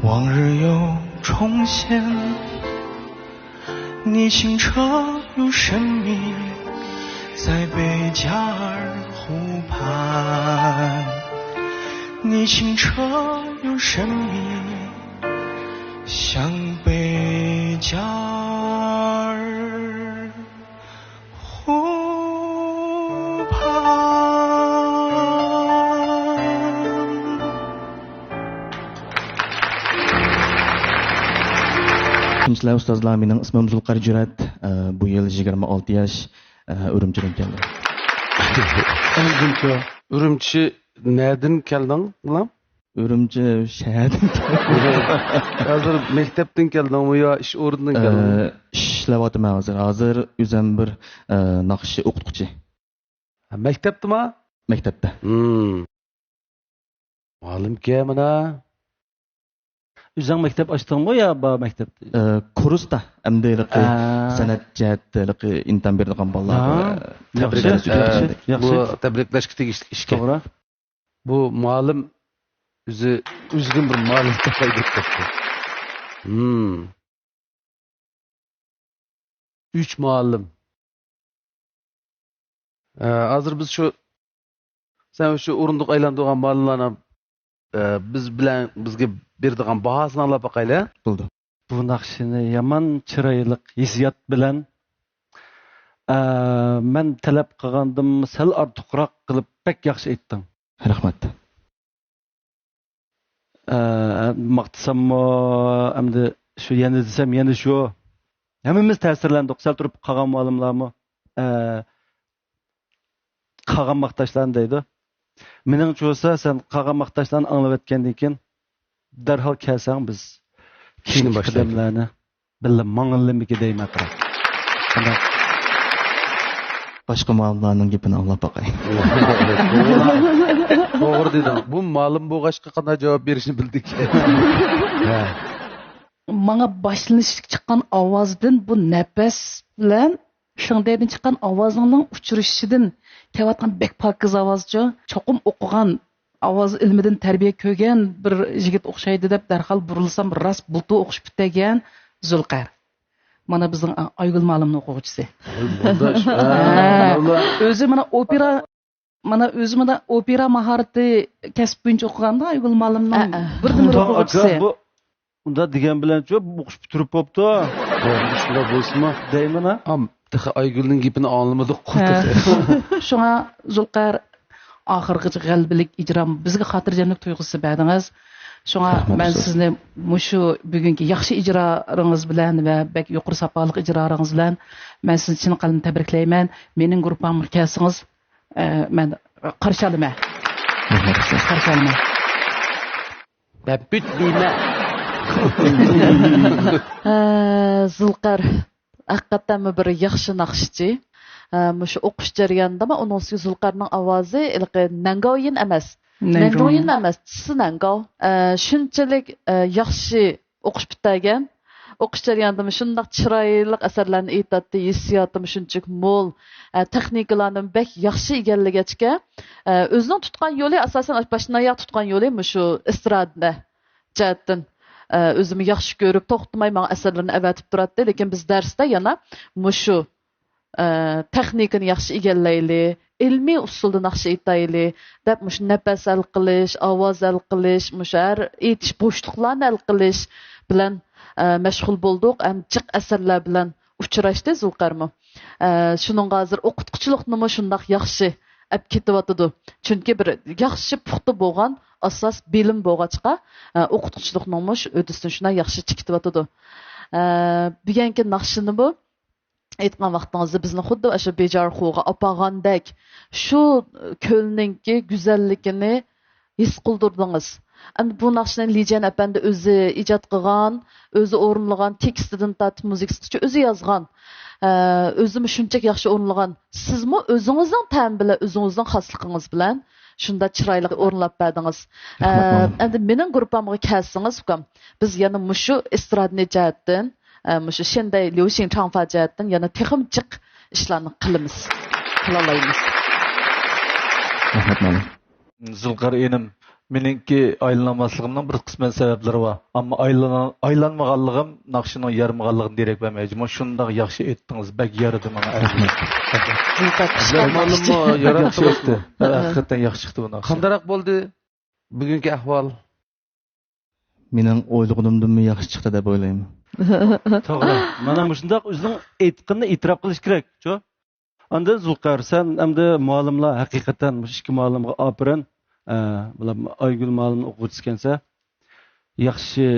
往日又重现，你清澈又神秘，在贝加尔湖畔。你清澈又神秘，像贝加尔湖畔。 ئۈستازلار، مېنىڭ ئىسمىم زۇلقەر جۈرئەت. ئە، بۇ يىل يىگىرمە ئالتە ياش. ئە، ئۈرۈمچىدىن كەلدىم. ئۈرۈمچى، ئۈرۈمچى نەدىن كەلدىڭ، بالام؟ ئۈرۈمچى شەھەردىن كەلدىم. ھازىر مەكتەپتىن كەلدىڭمۇ يا ئىش ئورنىدىن كەلدىڭمۇ؟ ئە، ئىشلەۋاتىمەن ھازىر. ھازىر ئۆزۈم بىر، ئە، ناخشا ئوقۇتقۇچى. ھە، مەكتەپتىما؟ مەكتەپتە. ھىم. مۇئەللىمكەن مانا. ئۆزۈڭ مەكتەپ ئاچتىڭمۇ يا بار مەكتەپتە؟ ئە، كۇرستا. ئەمدى ھېلىقى ھە. سەنئەت جەھەتتە ھېلىقى ئىمتىھان بېرىدىغان بالىلارغا، ھە. ئە، تەبرىك، تەبرىك، ئە، ياخشى، بۇ ياخشى. تەبرىكلەشكە تېگىشلىك ئىشكەن. توغرا. بۇ مۇئەللىم ئۆزى، ئۆزىدىن بىر مۇئەللىم تاپاي دەپ كەتتى. ھىم. ئۈچ مۇئەللىم. ئە، ھازىر بىز شۇ، سەن شۇ ئورۇندۇق ئايلاندۇرغان مۇئەللىملارنىڭ، ئە، بىز بىلەن، بىزگە بېرىدىغان باھاسىنى ئاڭلاپ باقايلى. بولدى. بۇ ناخشىنى يامان چىرايلىق ھېسسىيات بىلەن، ئە، مەن تەلەپ قىلغاندىن سەل ئارتۇقراق قىلىپ بەك ياخشى ئېيتتىڭ. رەھمەت. ئە، ماختىساممۇ، ئەمدى شۇ يەنە دېسەم، يەنە شۇ. ھەممىمىز تەسىرلەندۇق، سەل تۇرۇپ قالغان مۇئەللىملارمۇ، ئە، قالغان ماختاشلارنى دەيدۇ. مېنىڭچە بولسا، سەن قالغان ماختاشلارنى ئاڭلىۋەتكەندىن كېيىن، دەرھال كەلسەڭ، بىز كېيىنكى قەدەملەرنى بىللە ماڭىلىمىكى دەيمەن، قاراڭ. قانداق؟ باشقا مۇئەللىملارنىڭ گېپىنى ئاڭلاپ باقاي. توغرا دېدىڭ. بۇ مۇئەللىم بولغاچقا قانداق جاۋاب بېرىشنى بىلدىكەن. ھە. ماڭا باشلىنىشلىق چىققان ئاۋازدىن بۇ نەپەس بىلەن شىڭدەيدىن چىققان ئاۋازنىڭ ئۇچرىشىشىدىن كېلىۋاتقان بەك پاكىز ئاۋازچۇ. چوقۇم ئوقۇغان، ئاۋاز ئىلمىدىن تەربىيە كۆرگەن بىر يىگىت ئوخشايدۇ دەپ دەرھال بۇرۇلسام، راست بۇلتۇر ئوقۇش پۈتتۈرگەن زۇلقەر. مانا بىزنىڭ ئايگۈل مۇئەللىمنىڭ ئوقۇغۇچىسى. ھە. ئۆزى مانا ئوپېرا، مانا ئۆزى مانا ئوپېرا ماھارىتى كەسىپ بويىچە ئوقۇغاندا ئايگۈل مۇئەللىمنىڭ بىردىنبىر ئوقۇغۇچىسى. ئۇنداق دېگەن بىلەن شۇ ئوقۇش پۈتتۈرۈپ بوپتۇ. شۇنداق بولسىمۇ دەيمەن. ئام، تېخى ئايگۈلنىڭ گېپىنى ئاڭلىمىدۇق. ھە. شۇڭا زۇلقەر، ئاخىرغىچە غەلىبىلىك ئىجرا، بىزگە خاتىرجەملىك تۇيغۇسى بەردىڭىز. شۇڭا مەن سىزنى مۇشۇ بۈگۈنكى ياخشى ئىجرالىرىڭىز بىلەن ۋە بەك يۇقىرى ساپالىق ئىجرالىرىڭىز بىلەن مەن سىزنى چىن قەلبىمدىن تەبرىكلەيمەن. مېنىڭ گۇرۇپپامغا كەلسىڭىز، ئە، مەن قارشى ئالىمەن. قارشى ئالىمەن. بەپپىت دېمە. ئە، زۇلقەر ھەقىقەتەنمۇ بىر ياخشى ناخشىچى. ئە، مۇشۇ ئوقۇش جەريانىدىمۇ ئۇنىڭ ئۈستىگە زۇلقەرنىڭ ئاۋازى ھېلىقى نەنگاۋيىن ئەمەس. نەنجۇڭيىن. نەنجۇڭيىن ئەمەس، چىسى نەنگاۋ. ئە، شۇنچىلىك، ئە، ياخشى ئوقۇش پۈتتۈرگەن. ئوقۇش جەريانىدىمۇ شۇنداق چىرايلىق ئەسەرلەرنى ئېيتاتتى، ھېسسىياتىمۇ شۇنچىلىك مول، ئە، تېخنىكىلارنىمۇ بەك ياخشى ئىگىلىگەچكە، ئە، ئۆزىنىڭ تۇتقان يولى، ئاساسەن، باشتىن ئاياغ تۇتقان يولى مۇشۇ ئېسترادا جەھەتتىن، ئە، ئۆزىمۇ ياخشى كۆرۈپ، توختىماي ماڭا ئەسەرلىرىنى ئەۋەتىپ تۇراتتى. لېكىن بىز دەرستە يەنە مۇشۇ، ئە، تېخنىكىنى ياخشى ئىگىلەيلى، ئىلمىي ئۇسۇلدا ناخشا ئېيتايلى دەپ، مۇشۇ نەپەس ھەل قىلىش، ئاۋاز ھەل قىلىش، مۇشۇ ھەر ئېيتىش بوشلۇقلارنى ھەل قىلىش بىلەن، ئە، مەشغۇل بولدۇق. ھەم جىق ئەسەرلەر بىلەن ئۇچراشتى زۇلقەرمۇ. ئە، شۇنىڭغا ھازىر ئوقۇتقۇچىلىقنىمۇ شۇنداق ياخشى ئەپ كېتىۋاتىدۇ. چۈنكى بىر ياخشى پۇختا بولغان ئاساس بىلىم بولغاچقا، ئە، ئوقۇتقۇچىلىقنىڭمۇ شۇ ھۆددىسىنى شۇنداق ياخشى چېكىتىۋاتىدۇ. ئە، بۈگۈنكى ناخشىنىمۇ ئېيتقان ۋاقتىڭىزدا بىزنى خۇددى ئاشۇ بىجارخۇغا ئاپارغاندەك شۇ كۆلنىڭكى گۈزەللىكىنى ھېس قىلدۇردىڭىز. ئەمدى بۇ ناخشىنى لىجەن ئەپەندى ئۆزى ئىجاد قىلغان، ئۆزى ئورۇنلىغان، تېكىستىدىن تارتىپ مۇزىكىسىغىچە ئۆزى يازغان. ئە، ئۆزىمۇ شۇنچىلىك ياخشى ئورۇنلىغان. سىزمۇ ئۆزىڭىزنىڭ تەمى بىلەن، ئۆزىڭىزنىڭ خاسلىقىڭىز بىلەن شۇنداق چىرايلىق ئورۇنلاپ بەردىڭىز. ئە، رەھمەت، ماڭا. ئەمدى مېنىڭ گۇرۇپپامغا كەلسىڭىز، ئۇكام، بىز يەنە مۇشۇ ئېسترادنى جەھەتتىن، ئە، مۇشۇ شېندەي ليۇشىڭ چاڭفا جەھەتتىن يەنە تېخىمۇ جىق ئىشلارنى قىلىمىز، قىلالايمىز. رەھمەت، مانا. زۇلقەر ئىنىم، مېنىڭكى ئايلىنالماسلىقىمنىڭ بىر قىسمەن سەۋەبلىرى بار. ئەمما ئايلىنا-، ئايلانمىغانلىقىم ناخشىنىڭ يارىمىغانلىقىدىن دېرەك بەرمەيدۇ. مۇشۇنداق ياخشى ئېيتتىڭىز، بەك يارىدى ماڭا. رەھمەت. زۇلقەر مالىممۇ ياخشى ئېيتتى. ھە، ھەقىقەتەن ياخشى چىقتى بۇ ناخشا. قانداقراق بولدى بۈگۈنكى ئەھۋال؟ مېنىڭ ئويلىغىنىمدىنمۇ ياخشى چىقتى دەپ ئويلايمەن. توغرا. مانا مۇشۇنداق ئۆزىنىڭ ئېيتقىنىنى ئېتىراپ قىلىش كېرەك، چۇ؟ ئاندىن زۇلقەر، سەن ئەمدى مۇئەللىملار، ھەقىقەتەن مۇشۇ ئىككى مۇئەللىمغا ئاپىرىن. ئە، بۇلار ئايگۈل مۇئەللىمنىڭ ئوقۇغۇچىسىكەنسەن. ياخشى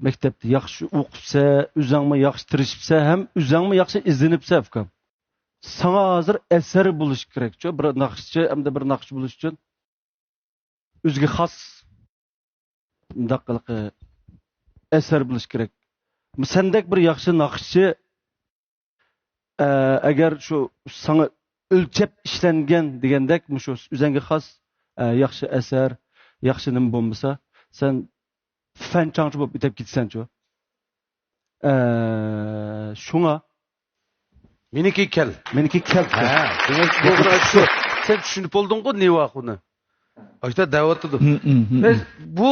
مەكتەپتە ياخشى ئوقۇپسەن، ئۆزۈڭمۇ ياخشى تىرىشىپسەن ھەم ئۆزۈڭمۇ ياخشى ئىزدىنىپسەن، ئۇكام. ساڭا ھازىر ئەسەر بولۇش كېرەك، چۇ؟ بىر ناخشىچى، ئەمدى بىر ناخشىچى بولۇش ئۈچۈن ئۆزىگە خاس مۇنداق ھېلىقى ئەسەر بولۇش كېرەك. سەندەك بىر ياخشى ناخشىچى، ئە، ئەگەر شۇ ساڭا ئۆلچەپ ئىشلەنگەن دېگەندەك، مۇشۇ ئۆزەڭگە خاس، ئە، ياخشى ئەسەر، ياخشى نېمە بولمىسا، سەن فەن چاڭچى بولۇپ ئۆتۈپ كېتىسەنچۇ. ئە، شۇڭا مېنىڭكىگە كەل. مېنىڭكىگە كەل. ھە، دېمەك، بولغىنى شۇ. سەن چۈشىنىپ بولدۇڭغۇ نېۋاخۇنى؟ ئاشۇنداق دەۋاتىدۇ. ھىم، ھىم، ھىم، بەس، ھىم. بۇ،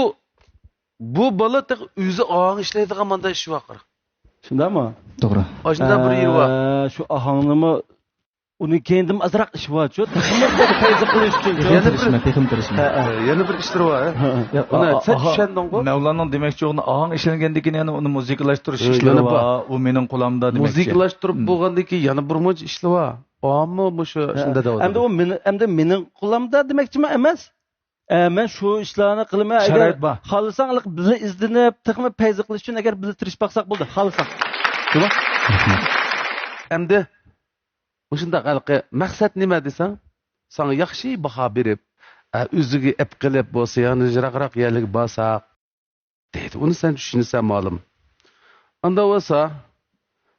بۇ بالا تېخى ئۆزى ئاڭ ئىشلەيدىغان مانداق ئىشى بار قارا. شۇنداقمۇ؟ توغرا. ئاشۇنداق بىر يېرى بار. ئە، شۇ ئاھاڭنىمۇ ئۇنى كەينىدىن ئازراق ئىش بارچۇ. تېخىمۇ پەيزى قىلىش ئۈچۈن. تېخىمۇ تىرىشما، تېخىمۇ تىرىشما. ھە، ھە. يەنە بىر ئىشلىرى بار، ھە؟ يا، ئۇنى ئا-، سەن ئا-، چۈشەندىڭغۇ؟ مەۋلاننىڭ دېمەكچى بولغىنى ئاھاڭ ئىشلەنگەندىن كېيىن يەنە ئۇنى مۇزىكىلاشتۇرۇش ئىشلىرى بار. ئۇ مېنىڭ قولۇمدا دېمەكچى. مۇزىكىلاشتۇرۇپ بولغاندىن كېيىن يەنە بىر مۇنچە ئىشلار بار. ئامما مۇشۇ شۇنداق دەۋاتىدۇ. ئەمدى ئۇ مېنى، ئەمدى مېنىڭ قولۇمدا دېمەكچىمۇ ئەمەس. ئە، مەن شۇ ئىشلارنى قىلىمەن. ئەگەر شارائىت بار. خالىساڭ، بىللە ئىزدىنىپ، تېخىمۇ پەيزى قىلىش ئۈچۈن ئەگەر بىللە تىرىشىپ باقساق بولدى، خالىساڭ. ئەمدى مۇشۇنداق ھېلىقى مەقسەت نېمە دېسەڭ، ساڭا ياخشى باھا بېرىپ، ئە، ئۆزىگە ئەپ قىلىپ بولسا، يەنە يىراقراق يەرلەرگە بارساق، دەيدۇ. ئۇنى سەن چۈشىنىسەن، مۇئەللىم. ئاندا بولسا،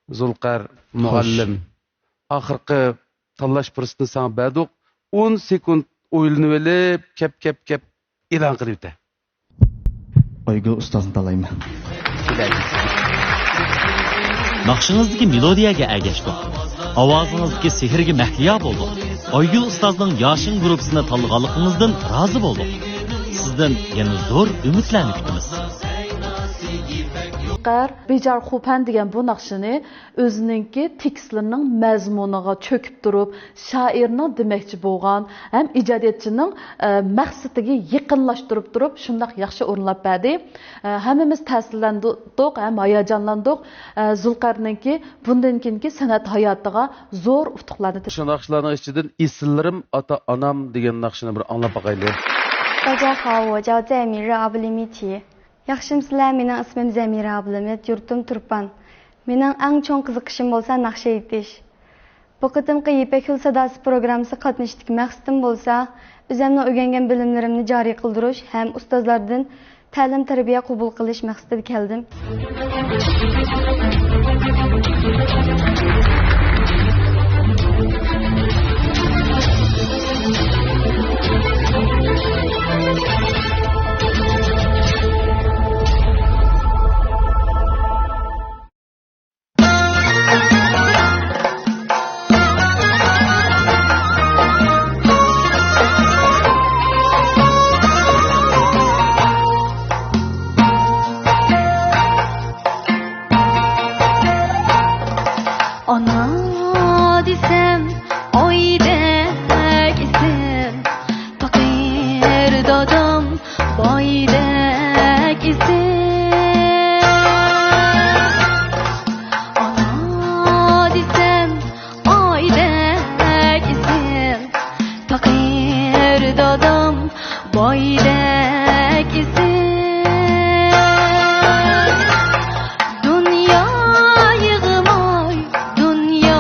زۇلقەر مۇئەللىم، ئاخىرقى تاللاش پۇرسىتىنى ساڭا بەردۇق. ئون سېكۇنت ئويلىنىۋېلىپ، كەپ، كەپ، كەپ، ئېلان قىلىۋېتە. ئايگۈل ئۇستازنى تاللايمەن. ناخشىڭىزدىكى مېلودىيەگە ئەگەشتۇق. ئاۋازىڭىزدىكى سېھىرگە مەھلىيا بولدۇق. ئايگۈل ئۇستازنىڭ ياشىن گۇرۇپپىسىنى تاللىغانلىقىڭىزدىن رازى بولدۇق. سىزدىن يەنە زور ئۈمىدلەرنى كۈتىمىز. بىجار خۇپەن دېگەن بۇ ناخشىنى ئۆزىنىڭكى تېكىستلىرىنىڭ مەزمۇنىغا چۆكۈپ تۇرۇپ، شائىرنىڭ دېمەكچى بولغان ھەم ئىجادىيەتچىنىڭ، ئە، مەقسىتىگە يېقىنلاشتۇرۇپ تۇرۇپ، شۇنداق ياخشى ئورۇنلاپ بەردى. ئە، ھەممىمىز تەسىرلەندۇق ھەم ھاياجانلاندۇق. ئە، زۇلقەرنىڭكى بۇندىن كېيىنكى سەنئەت ھاياتىغا زور ئۇتۇقلارنى تىلەيمەن. شۇ ناخشىلارنىڭ ئىچىدىن ئېسىللىرىم ئاتا ئانام دېگەن ناخشىنى بىر ئاڭلاپ باقايلى. 大家好，我叫在米热阿布利米提。 ياخشىمسىلەر، مېنىڭ ئىسمىم زەمىرە ئابلىمىت، يۇرتۇم تۇرپان. مېنىڭ ئەڭ چوڭ قىزىقىشىم بولسا ناخشا ئېيتىش. بۇ قېتىمقى يىپەك يولى ساداسى پروگراممىسىغا قاتنىشىشتىكى مەقسىتىم بولسا، ئۆزۈمنىڭ ئۆگەنگەن بىلىملىرىمنى جارى قىلدۇرۇش ھەم ئۇستازلاردىن تەلىم-تەربىيە قوبۇل قىلىش مەقسىتىدە كەلدىم. ئانا دېسەم، ئايدەك ئېسىل، پەقىر دادام، بايدەك ئېسىل. ئانا دېسەم، ئايدەك ئېسىل، پەقىر دادام، بايدەك ئېسىل. دۇنيا يىغىماي، دۇنيا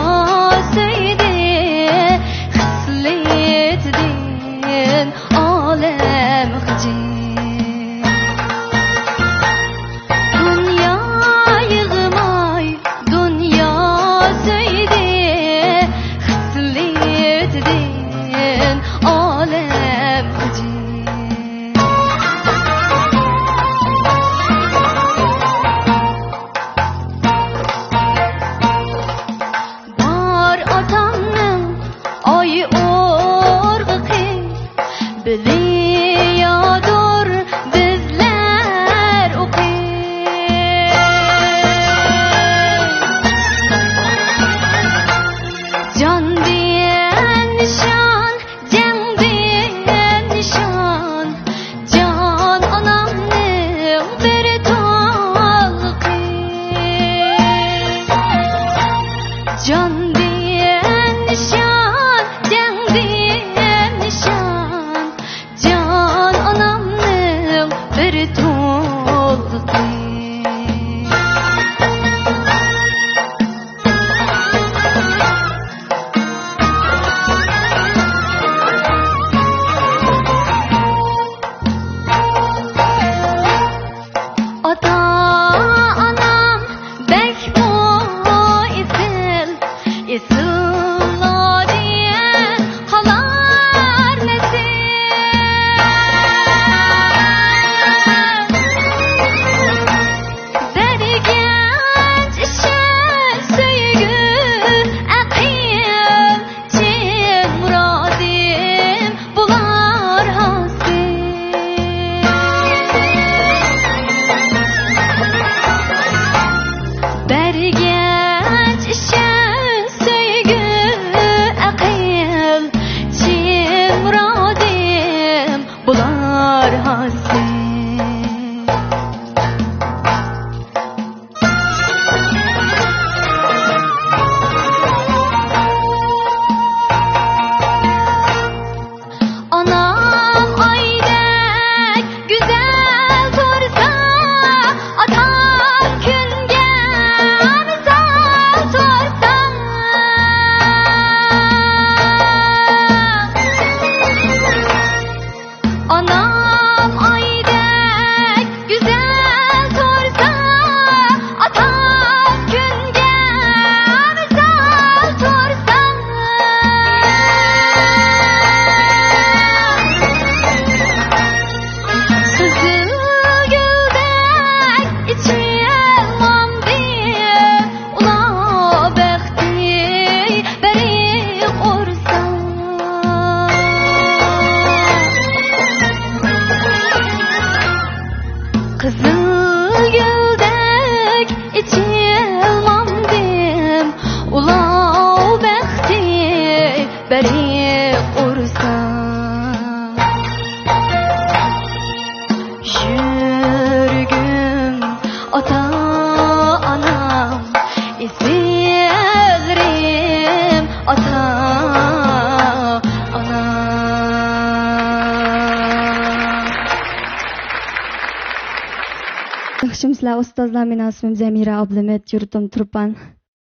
ياخشىمۇسىلەر ئۇستازلار، مېنىڭ ئىسمىم زەمىرە ئابلىمىت، يۇرتۇم تۇرپان،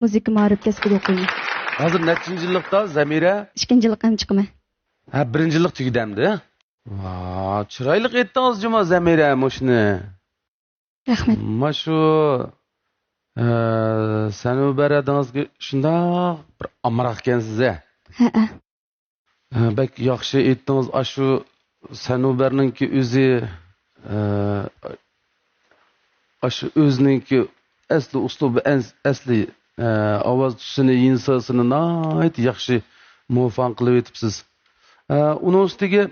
مۇزىكا مائارىپ كەسپىدە ئوقۇيمەن. ھازىر نەچچىنچى يىللىقتا زەمىرە؟ ئىككىنچى يىللىققا ئەمدى چىقىمەن. ھە، بىرىنچى يىللىق تۈگىدى ئەمدى. ۋا، چىرايلىق ئېيتتىڭىز جۇما زەمىرە مۇشۇنى. رەھمەت. مانا شۇ، ئە، سەنۇبەر ھەدىڭىزگە شۇنداق بىر ئامراق ئىكەنسىز ھە. ھەئە. ئە، بەك ياخشى ئېيتتىڭىز. ئاشۇ سەنۇبەرنىڭكى ئۆزى، ئە، ئاشۇ ئۆزىنىڭكى ئەسلى ئۇسلۇبى، ئەس-، ئەسلى، ئە، ئاۋاز تۈسىنى، يىنساسىنى ناھايىتى ياخشى مۇۋاپىق قىلىۋېتىپسىز. ئە، ئۇنىڭ ئۈستىگە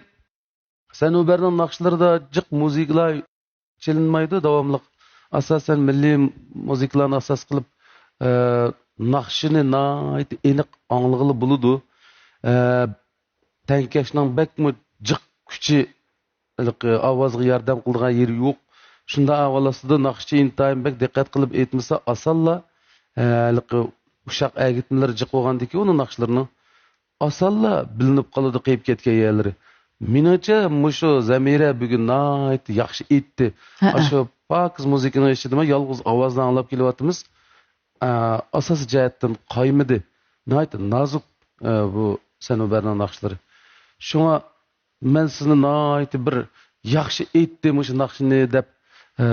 سەنۇبەرنىڭ ناخشىلىرىدا جىق مۇزىكىلار چېلىنمايدۇ داۋاملىق. ئاساسەن مىللىي مۇزىكىلارنى ئاساس قىلىپ، ئە، ناخشىنى ناھايىتى ئېنىق ئاڭلىغىلى بولىدۇ. ئە، تەڭكەشنىڭ بەكمۇ جىق كۈچى ھېلىقى ئاۋازغا ياردەم قىلىدىغان يېرى يوق. شۇنداق ئەھۋال ئاستىدا ناخشىچى ئىنتايىن بەك دىققەت قىلىپ ئېيتمىسا، ئاسانلا، ئە، ھېلىقى ئۇششاق ئەگىتمىلىرى جىق بولغاندىكىن ئۇنىڭ ناخشىلىرىنىڭ ئاسانلا بىلىنىپ قالىدۇ قېيىپ كەتكەن يەرلىرى. مېنىڭچە، مۇشۇ زەمىرە بۈگۈن ناھايىتى ياخشى ئېيتتى. ھەئە. ئاشۇ پاكىز مۇزىكىنىڭ ئىچىدىمۇ يالغۇز ئاۋازنى ئاڭلاپ كېلىۋاتىمىز. ئە، ئاساسىي جەھەتتىن قايمىدى. ناھايىتى نازۇك، ئە، بۇ سەنۇبەرنىڭ ناخشىلىرى. شۇڭا مەن سىزنى ناھايىتى بىر ياخشى ئېيتتى مۇشۇ ناخشىنى دەپ، ئە،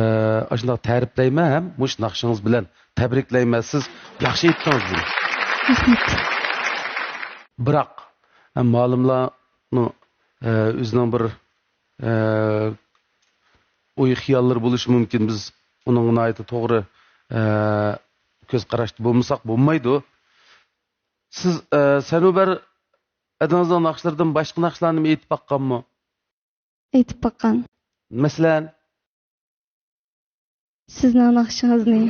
ئاشۇنداق تەرىپلەيمەن ھەم مۇشۇ ناخشىڭىز بىلەن تەبرىكلەيمەن. سىز ياخشى ئېيتتىڭىز بۇنى. رەھمەت. بىراق، ئە، مالىملارنىڭ، ئە، ئۆزىنىڭ بىر، ئە، ئوي خىياللىرى بولۇشى مۇمكىن. بىز ئۇنىڭغا ناھايىتى توغرا، ئە، كۆز قاراشتا بولمىساق بولمايدۇ. سىز، ئە، سەنۇبەر ھەدىڭىزنىڭ ناخشىلىرىدىن باشقا ناخشىلارنىمۇ ئېيتىپ باققانمۇ؟ ئېيتىپ باققان. مەسىلەن؟ سىزنىڭ ناخشىڭىزنى.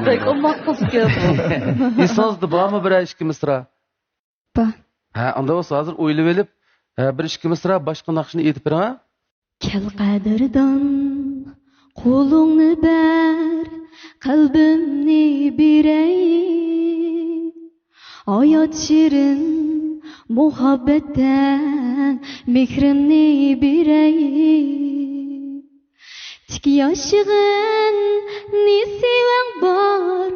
بەك ئوماق قىز ئىكەن بۇ. ئېسىڭىزدە بارمۇ بىرەر ئىككى مىسرا؟ بار. ھە، ئانداق بولسا ھازىر ئويلىۋېلىپ، ھە، بىر ئىككى مىسرا باشقا ناخشىنى ئېيتىپ بېرىڭ ھە. كەل قەدىردان، قولۇڭنى بەر، قەلبىمنى بېرەي. ھايات شېرىن مۇھەببەتتە مېھرىمنى بېرەي. تىك ياشىغىن نېسىۋەڭ بار،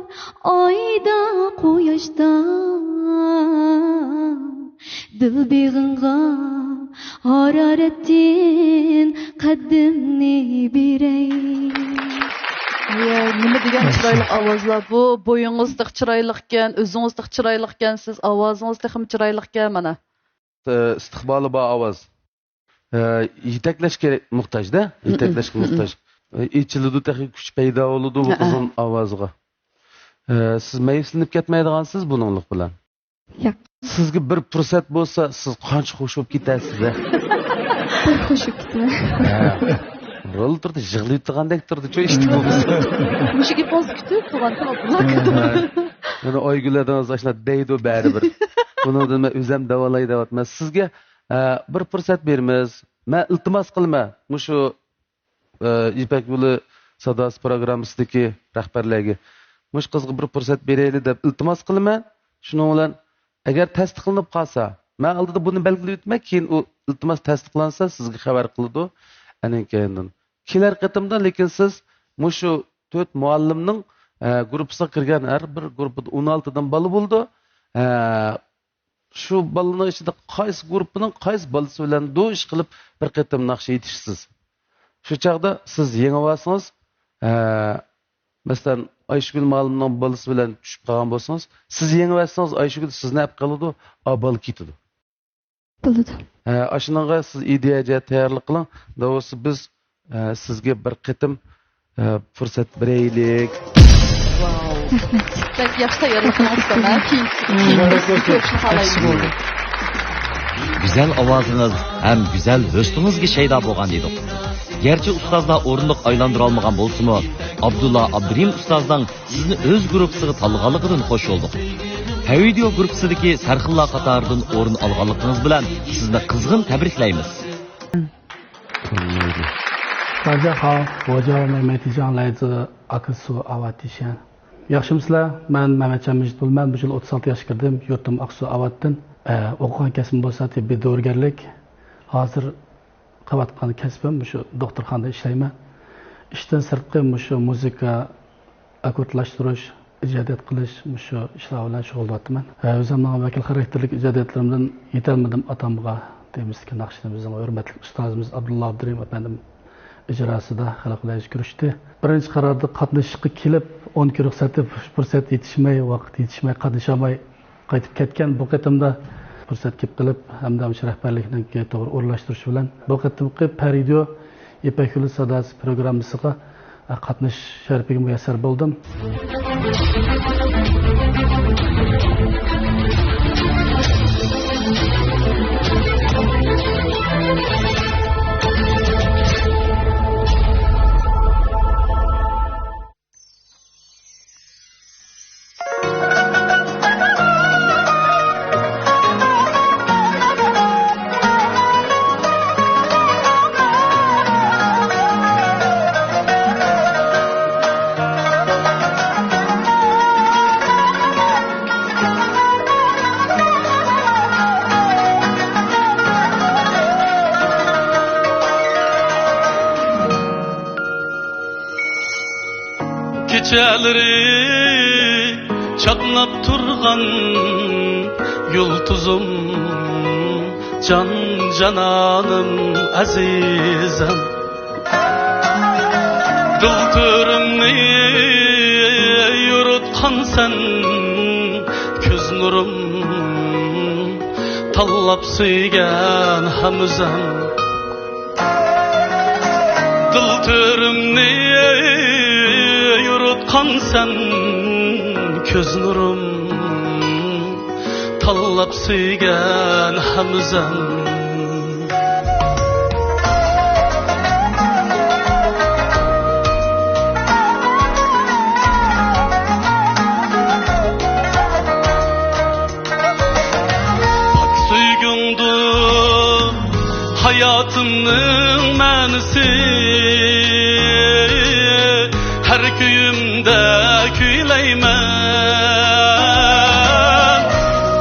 ئايدا، قۇياشتا. دىل بېغىڭغا ھارارەتتىن قەددىمنى بېرەي. ۋاي، نېمە دېگەن چىرايلىق ئاۋازلار بۇ. بويىڭىز تېخى چىرايلىقكەن، ئۆزىڭىز تېخى چىرايلىقكەنسىز، ئاۋازىڭىز تېخىمۇ چىرايلىقكەن مانا. ئىستىقبالى بار ئاۋاز. ئە، يېتەكلەش كېرەك، موھتاجدا. يېتەكلەشكە موھتاج. ئە، ئېچىلىدۇ، تېخى كۈچ پەيدا بولىدۇ بۇ قىزغىن ئاۋازغا. ئە، سىز مەيۈسلىنىپ كەتمەيدىغانسىز بۇنىڭلىق بىلەن؟ ياق. سىزگە بىر پۇرسەت بولسا، سىز قانچە خۇش بولۇپ كېتەرسىز، ھە؟ بىر خۇش بولۇپ كېتىمەن. ھە. رول تۇردى، يىغلاپ تۇرغاندەك تۇردى، چوي ئىشتىك بولمىسا. مۇشۇ گېپىڭىزنى كۈتۈپ تۇرغانتىم، ئابدۇللا كۈتۈپ. مانا ئايگۈل ھەدىڭىز ئاشۇنداق دەيدۇ بەرىبىر. بۇنىڭدىن مەن ئۆزۈم داۋالاي دەۋاتىمەن. سىزگە، ئە، بىر پۇرسەت بېرىمىز. مەن ئىلتىماس قىلىمەن، مۇشۇ، ئە، يىپەك يولى ساداسى پروگراممىسىدىكى رەھبەرلەرگە، مۇشۇ قىزغا بىر پۇرسەت بېرەيلى دەپ ئىلتىماس قىلىمەن. شۇنىڭ بىلەن ئەگەر تەستىقلىنىپ قالسا، مەن ئالدىدا بۇنى بەلگىلەپ ئۆتىمەن، كېيىن ئۇ ئىلتىماس تەستىقلانسا، سىزگە خەۋەر قىلىدۇ. ئەنىڭ كەينىدىن كېلەر قېتىمدا، لېكىن سىز مۇشۇ تۆت مۇئەللىمنىڭ، ئە، گۇرۇپپىسىغا كىرگەن، ھەر بىر گۇرۇپپىدا ئون ئالتىدىن بالا بولىدۇ. ئە، شۇ بالىنىڭ ئىچىدە قايسى گۇرۇپپىنىڭ قايسى بالىسى بىلەن دۇش قىلىپ بىر قېتىم ناخشا ئېيتىشسىز. شۇ چاغدا سىز يېڭىۋالسىڭىز، ئە، مەسىلەن، ئايشىگۈل مۇئەللىمنىڭ بالىسى بىلەن چۈشۈپ قالغان بولسىڭىز، سىز يېڭىۋەتسىڭىز، ئايشىگۈل سىزنى ئەپ قالىدۇ، ئا، بالا كېتىدۇ. بولىدۇ. ھە، ئاشۇنىڭغا سىز ئىدىيە جەھەت تەييارلىق قىلىڭ. داۋۇسى بىز، ئە، سىزگە بىر قېتىم، ئە، پۇرسەت بېرەيلىك. ۋاو. رەھمەت. بەك ياخشى تەييارلىق قىلىپسىز، ھە؟ كېيىن، كېيىن كۆرۈشنى خالايمىز. گۈزەل ئاۋازىڭىز ھەم گۈزەل ھۆسنىڭىزگە شەيدا بولغان ئىدۇق. گەرچە ئۇستازلار ئورۇندۇق ئايلاندۇرالمىغان بولسىمۇ، ئابدۇللا ئابدۇرېھىم ئۇستازنىڭ سىزنى ئۆز گۇرۇپپىسىغا تاللىغانلىقىدىن خوش بولدۇق. ھەۋىدىيو گۇرۇپپىسىدىكى سەرخىللار قاتارىدىن ئورۇن ئالغانلىقىڭىز بىلەن سىزنى قىزغىن تەبرىكلەيمىز. 大家好，我叫梅梅提香，来自阿克苏阿瓦提县。 ياخشىمۇسىلەر؟ مەن مەمەتجان مىجىت بولىمەن. بۇ يىل ئوتتۇز ئالتە ياشقا كىردىم. يۇرتۇم ئاقسۇ ئاۋاتتىن. ئە، ئوقۇغان كەسپىم بولسا تېببىي دورىگەرلىك. ھازىر قىلىۋاتقان كەسپىم مۇشۇ دوختۇرخانىدا ئىشلەيمەن. ئىشتىن سىرتقى مۇشۇ مۇزىكا، ئاككوردلاشتۇرۇش، ئىجادىيەت قىلىش، مۇشۇ ئىشلار بىلەن شۇغۇللىنىۋاتىمەن. ھە، ئۆزۈمنىڭ ۋەكىل خاراكتېرلىك ئىجادىيەتلىرىمدىن يېتەلمىدىم ئاتامغا تېمىسىدىكى ناخشىنى بىزنىڭ ھۆرمەتلىك ئۇستازىمىز ئابدۇللا ئابدۇرېھىم ئەپەندىم ئىجراسىدا خەلق بىلەن كۆرۈشتى. بىرىنچى قاراردا قاتنىشىشقا كېلىپ، ئون كۈن رۇخسەت تېپىپ، پۇرسەت يېتىشمەي، ۋاقىت يېتىشمەي، قاتنىشالماي قايتىپ كەتكەن. بۇ قېتىمدا پۇرسەت كېلىپ قېلىپ، ھەمدە مۇشۇ رەھبەرلىكنىڭكى توغرا ئورۇنلاشتۇرۇشى بىلەن بۇ قېتىمقى پەرىدىيو يىپەك يولى ساداسى پروگراممىسىغا قاتنىشىش شەرىپىگە مۇيەسسەر بولدۇم. كېچىلىرى چاقناپ تۇرغان يۇلتۇزۇم، جان جانانىم، ئەزىزىم. دىل تۆرۈمنى يورۇتقانسەن، كۆز نۇرۇم، تاللاپ سۆيگەن ھەمزەم. دىل تۆرۈمنى يورۇتقانسەن، كۆز نۇرۇم، تاللاپ سۆيگەن ھەمزەم. پاك سۆيگۈڭدۇر ھاياتىمنىڭ مەنىسى، ھەر كۈيۈمدە كۈيلەيمەن.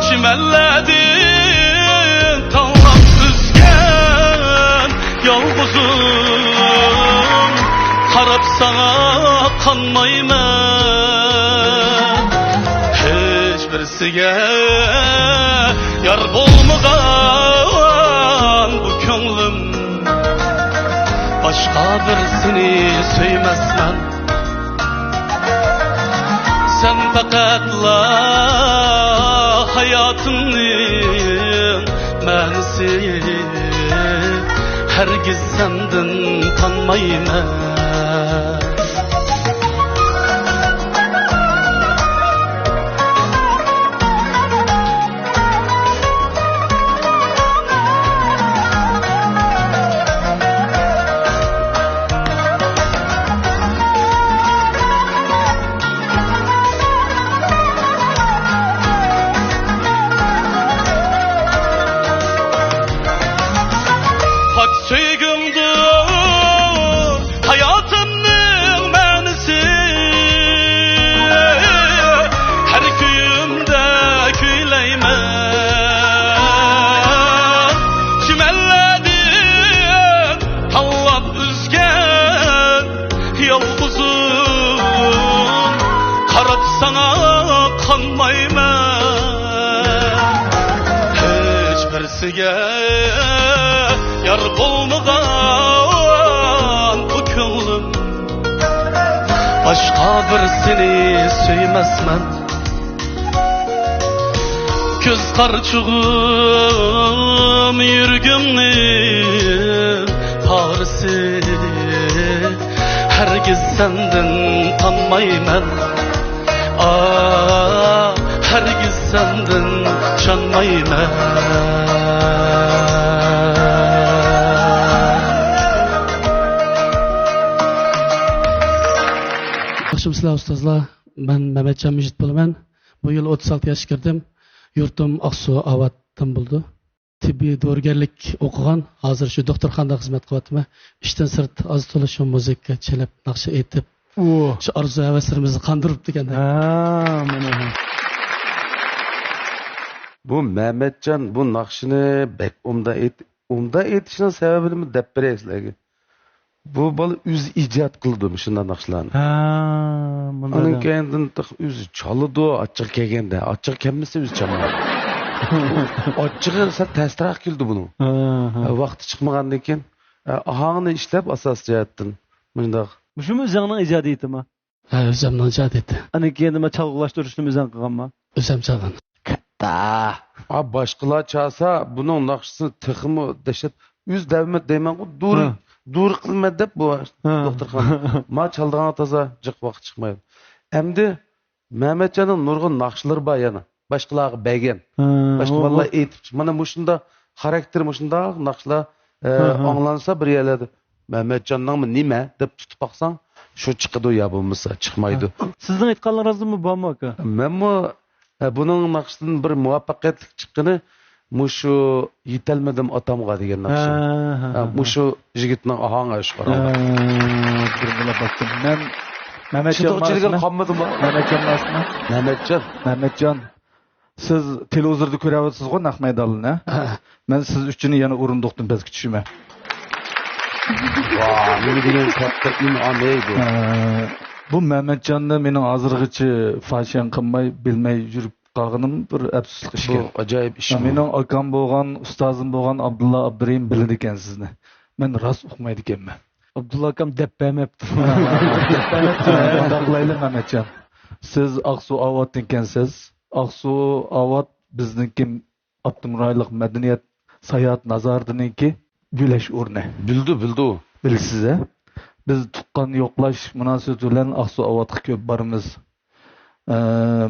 چىمەنلەردىن تاڭلاپ ئۈزگەن يالغۇزۇم، قاراپ ساڭا قانمايمەن. ھېچ بىرسىگە يار بولمىغان بۇ كۆڭلۈم، باشقا بىرسىنى سۆيمەسمەن. سەن پەقەتلا ھاياتىمنىڭ مەنىسى، ھەرگىز سەندىن تانمايمەن. پاك سۆيگۈڭدۇر ھاياتىمنىڭ مەنىسى، ھەر كۈيۈمدە كۈيلەيمەن. چىمەنلەردىن تاۋلاپ ئۈزگەن يالغۇزۇم، قاراپ ساڭا قانمايمەن. ھېچ بىرسىگە يار بولمىغان بۇ كۆڭلۈم، باشقا بىرسىنى سۆيمەسمەن. كۆز قارىچۇغۇم يۈرىكىمنىڭ پارىسى، ھەرگىز سەندىن تانمايمەن. ئاھ، ھەرگىز سەندىن چانمايمەن. ياخشىمۇسىلەر ئۇستازلار؟ مەن مەمەتجان مىجىت بولىمەن. بۇ يىل ئوتتۇز ئالتە ياشقا كىردىم. يۇرتۇم ئاقسۇ ئاۋاتتىن بولىدۇ. تېببىي دورىگەرلىك ئوقۇغان، ھازىر شۇ دوختۇرخانىدا خىزمەت قىلىۋاتىمەن. ئىشتىن سىرت ئاز-تولا شۇ مۇزىكا چېلىپ، ناخشا ئېيتىپ، ئۇ، شۇ ئارزۇ-ھەۋەسلىرىمىزنى قاندۇرۇپتىكەن. ھە، مانا. بۇ مەمەتجان بۇ ناخشىنى بەك ئوبدان ئېيت-، ئوبدان ئېيتىشنىڭ سەۋەبىنى دەپ بېرەي سىلەرگە. بۇ بالا ئۆزى ئىجاد قىلىدۇ مۇشۇنداق ناخشىلارنى. ھە، مۇنداق ئانىڭ دەڭ. كەينىدىن تېخى ئۆزى چالىدۇ، ئاچچىقى كەلگەندە. ئاچچىقى كەلمىسە ئۆزى چالمايدۇ. ئاچچىقى سەل تەستىراق كېلىدۇ بۇنىڭ. ھە، ھە. ھە، ۋاقتى چىقمىغاندىن كېيىن، ھە، ئاھاڭنى ئىشلەپ ئاساسىي جەھەتتىن مۇنداق. مۇشۇمۇ ئۆزۈڭنىڭ ئىجادىيىتىمۇ؟ ھە، ئۆزۈمنىڭ ئىجادىيىتى. ئاندىن كېيىن نېمە چالغۇلاشتۇرۇشنى ئۆزۈڭ قىلغانما؟ ئۆزۈم چالغان. كاتتا. ھا، باشقىلار چالسا، بۇنىڭ ناخشىسى تېخىمۇ دەھشەت. ئۆز دەۋمەت دەيمەنغۇ، دۇر، ھە. دۇر قىلىمەن دەپ بۇ ھە. دوختۇرخانا. ما چالىدىغان تازا جىق ۋاقىت چىقمايدۇ. ئەمدى مەمەتجاننىڭ نۇرغۇن ناخشىلىرى بار يەنە. باشقىلارغا بەرگەن. ھە، باشقا ئۇ، بالىلار ئۇ. ئېيتىپ، مانا مۇشۇنداق خاراكتېر، مۇشۇنداق ناخشىلار، ئە، ھە، ھە. ئاڭلانسا بىر يەرلەردە، مەمەتجاننىڭمۇ نېمە دەپ تۇتۇپ باقساڭ، شۇ چىقىدۇ يا بولمىسا چىقمايدۇ. سىزنىڭ ئېيتقانلىرىڭىزدىمۇ بارمۇ، ئاكا؟ مەنمۇ، ئە، بۇنىڭ ناخشىسىدىن بىر مۇۋەپپەقىيەتلىك چىققىنى مۇشۇ يېتەلمىدىم ئاتامغا دېگەن ناخشا. ھە، ھە، ھە، ھە، ھە. مۇشۇ يىگىتنىڭ ئاھاڭى شۇ ھە، قاراڭلار. بىر بىلە باقتىم. مەن مەمەتجان چىدىغۇچىلىكىم قالمىدىمۇ؟ مەمەتجان مەمەتجان. مەمەتجان. سىز تېلېۋىزوردا كۆرۈۋاتىسىزغۇ نەق مەيداننى، ھە؟ ھە. مەن سىز ئۈچۈن يەنە ئورۇندۇقتىن پەسكە چۈشىمەن. ۋا، نېمە دېگەن كاتتا ئىنئام ئەي بۇ. ھە، بۇ مەمەتجاننى مېنىڭ ھازىرغىچە فاشىيان قىلماي، بىلمەي يۈرۈپ قالغىنىم بىر ئەپسۇسلۇق ئىشكەن. بۇ ئاجايىپ ئىشمۇ. مېنىڭ ئاكام بولغان، ئۇستازىم بولغان ئابدۇللا ئابدۇرېھىم بىلىدىكەن سىزنى. مەن راست ئۇقمايدىكەنمەن. ئابدۇللا ئاكام دەپ بەرمەپتۇ. دەپ بەرمەپتۇ. مۇنداق قىلايلى، مەمەتجان. سىز ئاقسۇ ئاۋاتتىن ئىكەنسىز. ئاقسۇ ئاۋات بىزنىڭكى ئاپتونوم رايونلۇق مەدەنىيەت ساياھەت نازارىتىنىڭكى گۈلەش ئورنى. بىلدى، بىلدى ئۇ. بىلىسىز، ھە؟ بىز تۇغقان يوقلاش مۇناسىۋىتى بىلەن ئاقسۇ ئاۋاتقا كۆپ بارىمىز. ئە،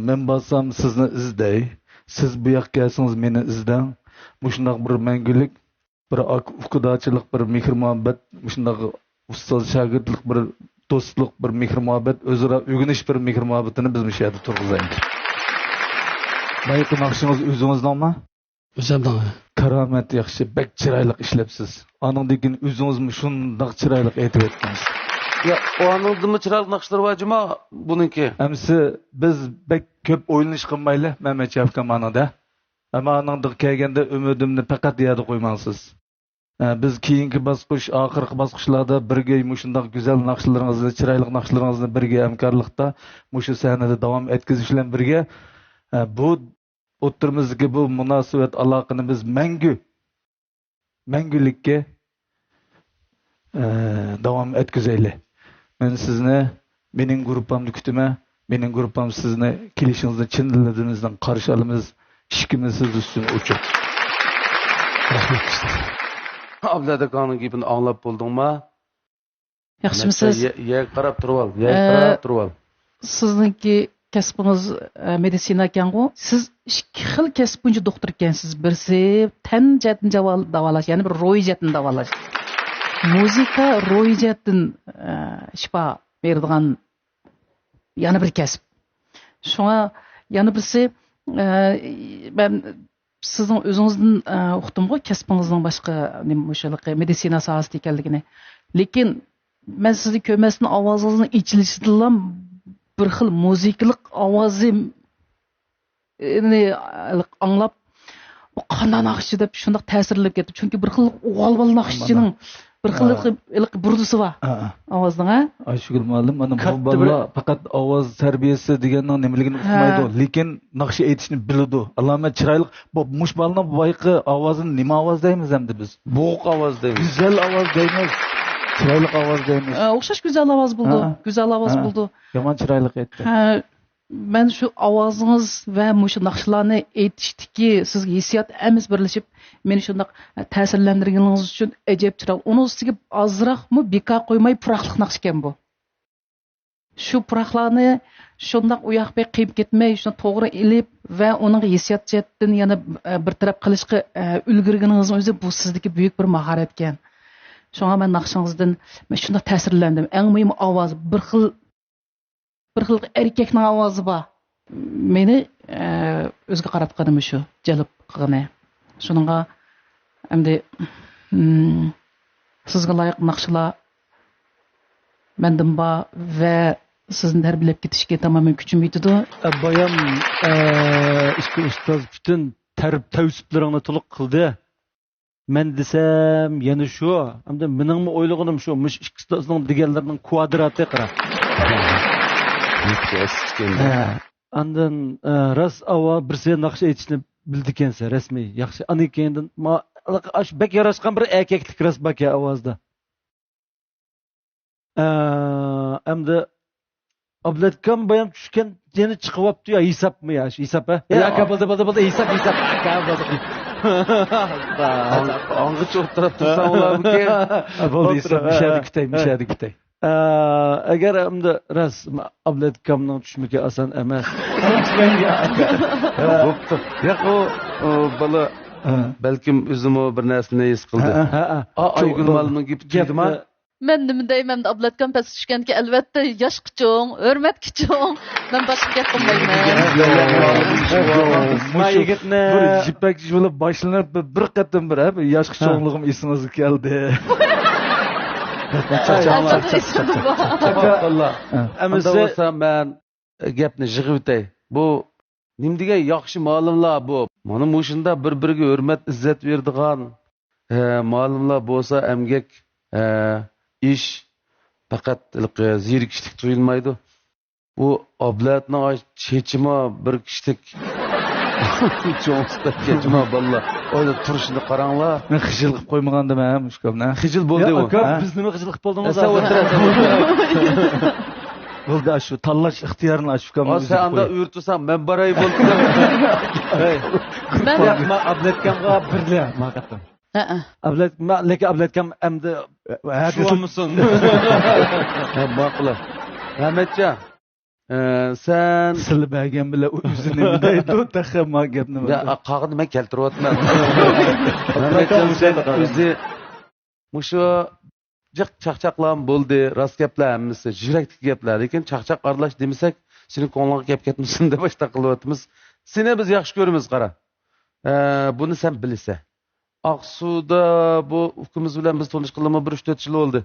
مەن بارسام سىزنى ئىزدەي، سىز بۇ ياققا كەلسىڭىز مېنى ئىزدەڭ. مۇشۇنداق بىر مەڭگۈلۈك بىر ئاكا-ئۇكىدارچىلىق، بىر مېھىر-مۇھەببەت، مۇشۇنداق ئۇستاز-شاگىرتلىق بىر دوستلۇق، بىر مېھىر-مۇھەببەت، ئۆزئارا ئۆگىنىش بىر مېھىر-مۇھەببىتىنى بىز مۇشۇ يەردە تۇرغۇزايلى. بايىقى ناخشىڭىز ئۆزىڭىزنىڭمۇ؟ ئۆزۈمنىڭ. كارامەت ياخشى، بەك چىرايلىق ئىشلەپسىز. ئانىڭدىن كېيىن ئۆزىڭىزمۇ شۇنداق چىرايلىق ئېيتىۋەتتىڭىز. يا، ئۇ ئانىڭدىنمۇ چىرايلىق ناخشىلىرى بار جۇما بۇنىڭكى. ئەمسە بىز بەك كۆپ ئويلىنىش قىلمايلى، مەمەتجان ئاكام ئانىڭدا. ئەمما ئانىڭدىغا كەلگەندە ئۈمىدىمنى پەقەت يەردە قويماڭسىز. ئە، بىز كېيىنكى باسقۇچ، ئاخىرقى باسقۇچلاردا بىرگە مۇشۇنداق گۈزەل ناخشىلىرىڭىزنى، چىرايلىق ناخشىلىرىڭىزنى بىرگە ھەمكارلىقتا مۇشۇ سەھنىدە داۋام ئەتكۈزۈش بىلەن بىرگە، ئە، بۇ ئوتتۇرىمىزدىكى بۇ مۇناسىۋەت ئالاقىنى بىز مەڭگۈ، مەڭگۈلۈككە ئە، داۋام ئەتكۈزەيلى. مەن سىزنى مېنىڭ گۇرۇپپامدا كۈتىمەن. مېنىڭ گۇرۇپپام سىزنى كېلىشىڭىزنى چىن دىلىمىزدىن قارشى ئالىمىز. ئىشىكىمىز سىز ئۈستۈن ئوچۇق. رەھمەت. ئابلەت ئاكاڭنىڭ گېپىنى ئاڭلاپ بولدۇڭما؟ ياخشىمۇ سىز؟ يە-، يەرگە قاراپ تۇرۇۋال، يەرگە ئە، قاراپ تۇرۇۋال. سىزنىڭكى كەسپىڭىز، ئە، مېدىتسىنا ئىكەنغۇ؟ سىز ئىككى خىل كەسىپ بويىچە دوختۇر ئىكەنسىز. بىرسى تەن جەھەتتىن جاۋا-، داۋالاش، يەنە بىر روھىي جەھەتتىن داۋالاش. مۇزىكا روھىي جەھەتتىن، ئە، شىپا بېرىدىغان يەنە بىر كەسىپ. شۇڭا يەنە بىرسى، ئە، مەن سىزنىڭ ئۆزىڭىزدىن، ئە، ئۇقتۇمغۇ، كەسپىڭىزنىڭ باشقا، نېمە، مۇشۇ مېدىتسىنا ساھەسىدە ئىكەنلىكىنى. لېكىن مەن سىزنى كۆرمەستىن ئاۋازىڭىزنىڭ ئېچىلىشىدىنلا بىر خىل مۇزىكىلىق ئاۋازى، ئى، ئاڭلاپ، «ئۇ قانداق ناخشىچى؟» دەپ شۇنداق تەسىرلىنىپ كەتتىم. چۈنكى بىر خىل ئوغۇل بالا ناخشىچىنىڭ بىر خىل ھېلىقى، ھېلىقى بۇردىسى بار ئاۋازنىڭ، ھە؟ ئايشۈگۈل مۇئەللىم، مانا بۇ بالىلار پەقەت ئاۋاز تەربىيەسى دېگەننىڭ نېمىلىكىنى ئۇقمايدۇ، لېكىن ناخشا ئېيتىشنى بىلىدۇ. ئالامەت چىرايلىق. بۇ، مۇشۇ بالىنىڭ بايىقى ئاۋازىنى نېمە ئاۋاز دەيمىز ئەمدى بىز؟ بوغۇق ئاۋاز دەيمىز. گۈزەل ئاۋاز دەيمىز. چىرايلىق ئاۋاز دەيمىز. ئە، ئوخشاش گۈزەل ئاۋاز بولىدۇ. ھە. گۈزەل ئاۋاز بولىدۇ. يامان چىرايلىق ئېيتتى. ھە. مەن شۇ ئاۋازىڭىز ۋە مۇشۇ ناخشىلارنى ئېيتىشتىكى سىزگە ھېسسىيات ھەممىسى بىرلىشىپ، مېنى شۇنداق تەسىرلەندۈرگىنىڭىز ئۈچۈن ئەجەب چىرايلىق. ئۇنىڭ ئۈستىگە ئازراقمۇ بىكار قويماي پۇراقلىق ناخشا ئىكەن بۇ. شۇ پۇراقلارنى شۇنداق ئۇياق بۇياق قىيىپ كەتمەي، شۇنى توغرا ئېلىپ ۋە ئۇنىڭغا ھېسسىيات جەھەتتىن يەنە، ئە، بىر تەرەپ قىلىشقا، ئە، ئۈلگۈرگىنىڭىزنىڭ ئۆزى بۇ سىزدىكى بۈيۈك بىر ماھارەتكەن. شۇڭا مەن ناخشىڭىزدىن مەن شۇنداق تەسىرلەندىم. ئەڭ مۇھىمى ئاۋاز، بىر خىل بىر خىل ئەركەكنىڭ ئاۋازى بار. مېنى، ئە، ئۆزىگە قاراتقىنى مۇشۇ، جەلپ قىلغىنى. شۇنىڭغا ئەمدى، ئىم، سىزگە لايىق ناخشىلار مەندىن بار ۋە سىزنى تەربىيەلەپ كېتىشكە تامامەن كۈچۈم يېتىدۇ. ئە، بايام، ئە، ئىككى ئۇستاز پۈتۈن تەرىپ تەۋسىپلىرىڭنى تولۇق قىلدى. مەن دېسەم يەنە شۇ. ئەمدى مېنىڭمۇ ئويلىغىنىم شۇ، مۇشۇ ئىككىسىنىڭ دېگەنلىرىنىڭ كۋادراتى قارا. ھە. ئاندىن، ئە، راست ئاۋا بىرسى ناخشا ئېيتىشنى بىلىدىكەنسەن، رەسمىي، ياخشى. ئاندىن كېيىندىن ما-، ئاشۇ بەك ياراشقان بىر ئەركەكلىك راست باركەن ئاۋازدا. ئە، ئەمدى ئابلەتكام بايام چۈشكەن، يەنە چىقىۋاپتۇ يا، ھېسابمۇ يا، شۇ ھېساب، ھە؟ يا، يا، ئاكا، بولدى، بولدى، بولدى، ھېساب، ھېساب. ئاكا، بولدى. ئاڭ-، ئاڭغىچە ئولتۇراپ تۇرساڭ بولارمىكىن؟ ھە، بولدى، ھېساب، مۇشەدە كۈتەي، مۇشەدە كۈتەي. ئە، ئەگەر ئەمدى راست، ئابلەتكامنىڭ چۈشمىكى ئاسان ئەمەس. بوپتۇ. ياق، ئۇ، ئۇ بالا ھە. بەلكىم ئۆزىمۇ بىر نەرسىنى ھېس قىلدى. ھە، ھە. ئا، شۇ ئايگۈل بۇ مالىمنىڭ گېپى گەپنى تۈگىدىما؟ مەن نېمە دەيمەن، ئابلەتكام پەس چۈشكەنكى، ئەلۋەتتە، ياشقا چوڭ، ھۆرمەتكە چوڭ. مەن باشقا گەپ قىلمايمەن. مۇشۇ يىگىتنى بىر يىپەك يولى باشلىنىپ، بىر، بىر قېتىم بىر، ھە، ياشقا ھە. چوڭلۇقۇم ئېسىڭىزگە كەلدى. ھازىر ئېسىمدە بار. ئەمىسە بولسا مەن گەپنى يىغىۋېتەي. بۇ نېمە دېگەن ياخشى مالىملار بۇ. مانا مۇشۇنداق بىر-بىرىگە ھۆرمەت، ئىززەت بېرىدىغان، ئە، مالىملار بولسا ئەمگەك، ئە، ئىش پەقەت ھېلىقى زېرىكىشلىك تۇيۇلمايدۇ. بۇ ئابلەتنىڭ چېچىما بىر كىشىلىك چوڭ ئۇستاز چېچىما بالىلار. ئۆيدە تۇرۇشىنى قاراڭلار. مەن خىجىل قىلىپ قويمىغاندىم ھە، مۇشۇ ئۇكامنى. خىجىل بولدى يا، ئۇ، ئۇكام، ھە؟ بىز نېمە خىجىل قىلىپ بولدىڭىز؟ ئە، سەن ئۆتۈرە، سەن ئۆتۈرە. بولدى، شۇ تاللاش ئىختىيارىنى ئاشۇ ئۇكامغا سەن ئاندا ئۆتۈپ قوي. ئۆرە تۇرساڭ، مەن باراي بولدى. ھەي. مەن ياق، مەن ئابلەتكامغا بىرلە، ماڭا قېتىم. ھەئە. ئابلەت-، مە-، لېكىن ئابلەتكام ئەمدى ھە، شۇ دېسۇن. بولمىسۇن. ھە، ماقۇل. ئەمەتجان، ئە، سەن سىلى بەرگەن بىلەن ئۇ ئۆزى نېمە دەيدۇ، تېخى ما گەپنى يا، بىلدى. قالغىنىنى مەن كەلتۈرۈۋاتىمەن. ئەمەتجان، سەن ئۆزى مۇشۇ جىق چاقچاقلارمۇ بولدى، راست گەپلەر ھەممىسى، يۈرەكتىكى گەپلەر. لېكىن چاقچاق ئارىلاش دېمىسەك، سېنىڭ كۆڭلۈڭگە كەپ كەتمىسۇن دەپ ئاشۇنداق قىلىۋاتىمىز. سېنى بىز ياخشى كۆرىمىز، قارا. ئە، بۇنى سەن بىلىسەن. ئاقسۇدا بۇ ئۇكىمىز بىلەن بىز تونۇشقىلىمۇ بىر ئۈچ تۆت يىل بولدى.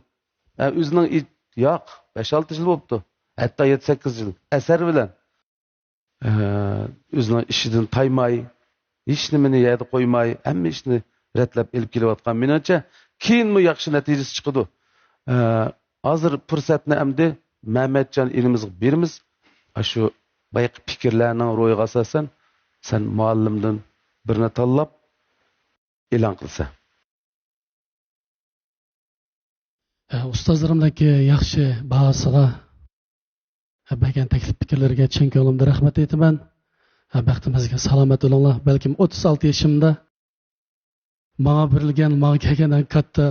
ئە، ئۆزىنىڭ ئىت-، ياق، بەش ئالتە يىل بوپتۇ. ھەتتا يەتتە سەككىز يىل. ئەسەر بىلەن. ئە، ئۆزىنىڭ ئىشىدىن تايماي، ھېچنېمىنى يەردە قويماي، ھەممە ئىشنى رەتلەپ ئېلىپ كېلىۋاتقان. مېنىڭچە، كېيىنمۇ ياخشى نەتىجىسى چىقىدۇ. ئە، ھازىر پۇرسەتنى ئەمدى مەمەتجان ئىنىمىزغا بېرىمىز. ئاشۇ بايىقى پىكىرلەرنىڭ روھىغا ئاساسەن، سەن مۇئەللىمدىن بىرنى تاللاپ ئېلان قىلىسەن. ئە، ئۇستازلىرىمنىڭكى ياخشى باھاسىغا، ئە، بەرگەن تەكلىپ پىكىرلىرىگە چىن كۆڭلۈمدىن رەھمەت ئېيتىمەن. ئە، بەختىمىزگە سالامەت بولۇڭلار. بەلكىم ئوتتۇز ئالتە يېشىمدا ماڭا بېرىلگەن، ماڭا كەلگەن ئەڭ كاتتا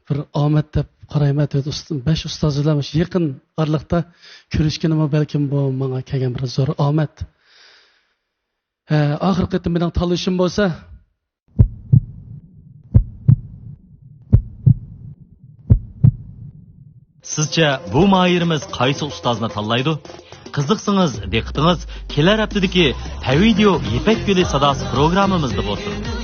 بىر ئامەت دەپ قارايمەن. تۆت ئۇست-، بەش ئۇستاز بىلەن مۇشۇ يېقىن ئارىلىقتا كۆرۈشكىنىمۇ بەلكىم بۇ ماڭا كەلگەن بىر زور ئامەت. ھە، ئاخىرقى قېتىم مېنىڭ تاللىشىم بولسا، سىزچە بۇ ماھىرىمىز قايسى ئۇستازنى تاللايدۇ؟ قىزىقسىڭىز، دىققىتىڭىز كېلەر ھەپتىدىكى پەۋىدىيو يىپەك يولى ساداسى پروگراممىمىزدا بولسۇن.